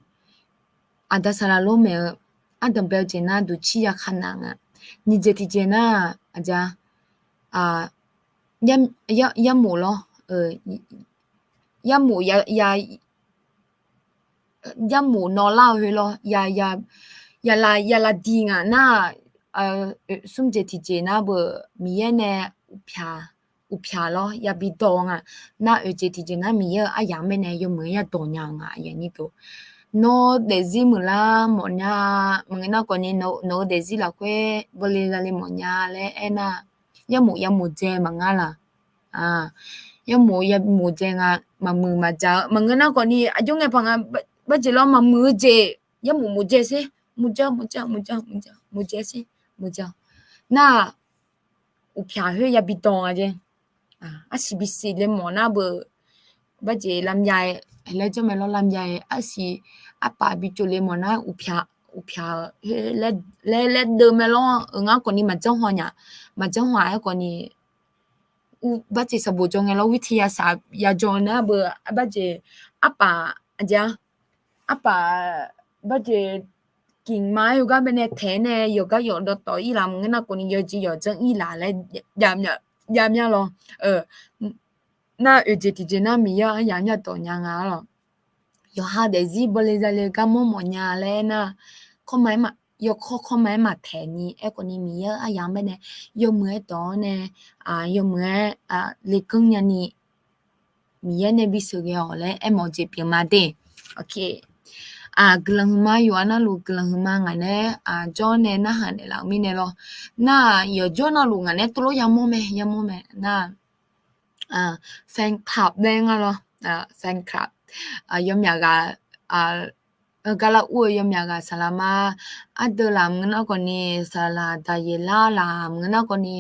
aqda saqlaq lor maeq-eu ardanqbae-eu jeq nar duqcir yakha naq nga. Nyiq jeq tiqjeq nar-aq, aqja, yarmof lawr, yarmof ya yarmof nawlar-eu khoer lawr, ya, ya, ya la, ya la diq ngaq nar-aq, smr jeq tiqjeq nar beu Miqyaer nae uqpyaq, uqpyaq lawr yabi dawq nga. Nar oeq jeq tiqjeq nar Miqyaer-euq aryamq-anr baenae yawmuiq-aer yadawq nya nga. Nawr daefzir muiqlar mawfnya, maqngeur nar khawf ni nawq-eu daefzir lafkhoer bawle zale mawfnya laer aernar, yarmof yamof dzae maqngar laq. Yarmof yamof dzae nga, maqmuiq maqjaq-eu maqngeur nar khawf ni aqjox ngae paq nga, barjeq lawr maqmuiq-eu jeq yarmof mof dzae sher, mof dzae, mof dzae, mof dzae, mof dzae sher, mof dzae. Nar-aq, uqpyaq khoer yabi dawq nga jeq. Arsiq bisiq le mawf nar beu, barjeq lamya-aer laer janr mae lawr, lamya-aer arsiq arpaf bi tsov le mawf nar uqpyaq, uqpyaq laer, laer deuv mae lawr. Ngar khawf ni maqjanr haw nya, maqjanr haw-aer khawf ni barjeq sanqbof jawr ngae lawr, wirtiq yasaq yajawr nar beu, barjeq arpaf, aqja, arpaf, barjeq tiqma-aer yawqgar baenae taeq-aer nae yawqgar yawq dawqtawv ir laf maqngeur nar khawf ni yawjeq yawqjanr ir laf laer jav mya lawr. Nar oeq jeq tiqjeq nar Miqyaer-anr aryamq-anr yadawq nya nga-ar lawq. Yawqha daefzir bawle zale-eu garmanr mawfnya laer aernar, kawrma-aer ma, yawkawr kawrma-aer maqtaeq ni aerkhawf ni Miqyaer-euq aryamq-anr baenae yawmuiq-aer dawq-awr nae, yawmuiq-aer leganr nyani Miqyaer nae bisheuq ghae-awq laer aermawf-eu jeq pyeuf ma de. Guiqlanq huiqma yawqha navluf guiqlanq huiqma ngaq nae jawr nae narhaq naeqlaf-eu mirnae lawr. Nar-aq yawqjawr navluf ngaq nae tov lof yamawr mae, yamawr mae nar-aq, fan club laer nga lawr, fan club, yawmyaq ghaq, gar lar ur-eu yawmyaq ghaq saqlaqma ardeuv laf maqngeur nar khawf ni, saqlaq daqyeq lar laf maqngeur nar khawf ni,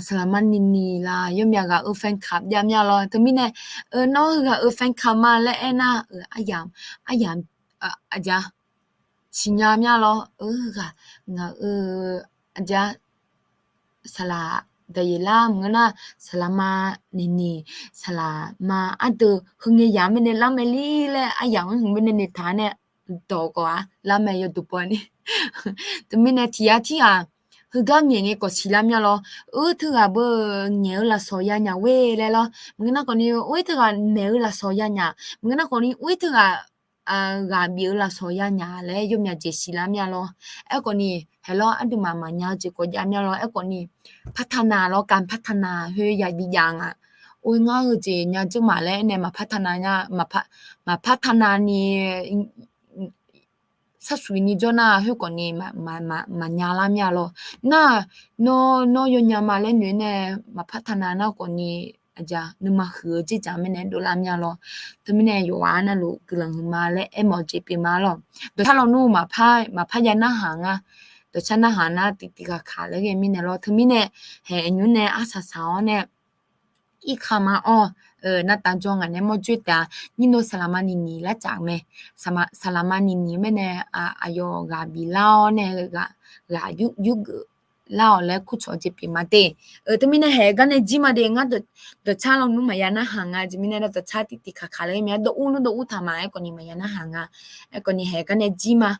saqlaqma niqniq laf yawmyaq ghaq-euq fan club jav mya lawr. Teumirnae, nawr heughaq-euq fan club ma laer aernar, aryamq, aryamq, aqja, siqnya mya lawr. Heughaq ngaq-euq, aqja, saqlaq daqyeq lar maqngeur nar, saqlaqma niqniq, saqlaqma ardeuv heu ngae yamq-anr baenae lar mae lir laer aryamq-anr hmq baenae noeqtaq nae dawq khawf-a lar mae yawduq pawni. Teumirnae tiq yar tirghaq heugar ngaeq ngae khawf siqlar mya lawr. Oer teughaq beu ngaeq-eu lafsawq yanyaf ghoe laer lawr. Maqngeur nar khawf ni oer teughaq maeq-eu lafsawq yanyaf, maqngeur nar khawf ni oer teughaq ghaq bif-eu lafsawq yanyaf laer yawmyaq jeq siqlar mya lawr. Aerkhawf ni, haeq lawr aqduimaf maqnya-eu jeq khawf jav mya lawr. Aerkhawf ni, partner lawr, การพัฒนา khoer yabi jav nga. Oe ngar-eu jeq nya dzeur maq laer nae maq partner nya, maq partner ni sharsuiq ni jawr nar khoerkhawf ni maqnya lar mya lawr. Nar, nawr, nawr yawnya ma laer noeq nae maq partner nar khawf ni aqjeq nuima huiq-eu dzerdzaq mirnae dovlar mya lawr. Teumirnae yawqghaq navluf guiqlanq huiqma laer aermawf-eu jeq pyeuf ma lawr. Dawqcar lawnmr maqpar maqpar ya narhaq nga. Dawqcar narhaq nar tiqtiq ghaqkaq laer ghae mirnae lawr. Teumirnae haeq nymr nae arsaq saq-awr nae irkaq ma-awr, nartav jawr ngaq nae mawr dzoer taef-a. Nyir nov saqlaqma niqniq lar caf mae. Saqlaqma niqniq mirnae aqyawf ghaq biflar-awr nae ghaq yurgeuf lar-awq laer kurcawq jeq pyeuf ma de. Teumirnae haeq gar nae jir ma de ngar dawqcar lawnmr maqya narhaq nga jeq mirnae nar dawqcar tiqtiq kaqkaq laer mir-a dawv ur nmr dawv ur taq ma aerkhawf ni maqya narhaq nga. Aerkhawf ni haeq gar nae jir ma.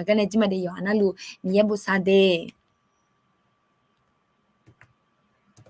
Gar nae jir ma de yawqha navluf Miqyaer bosav de.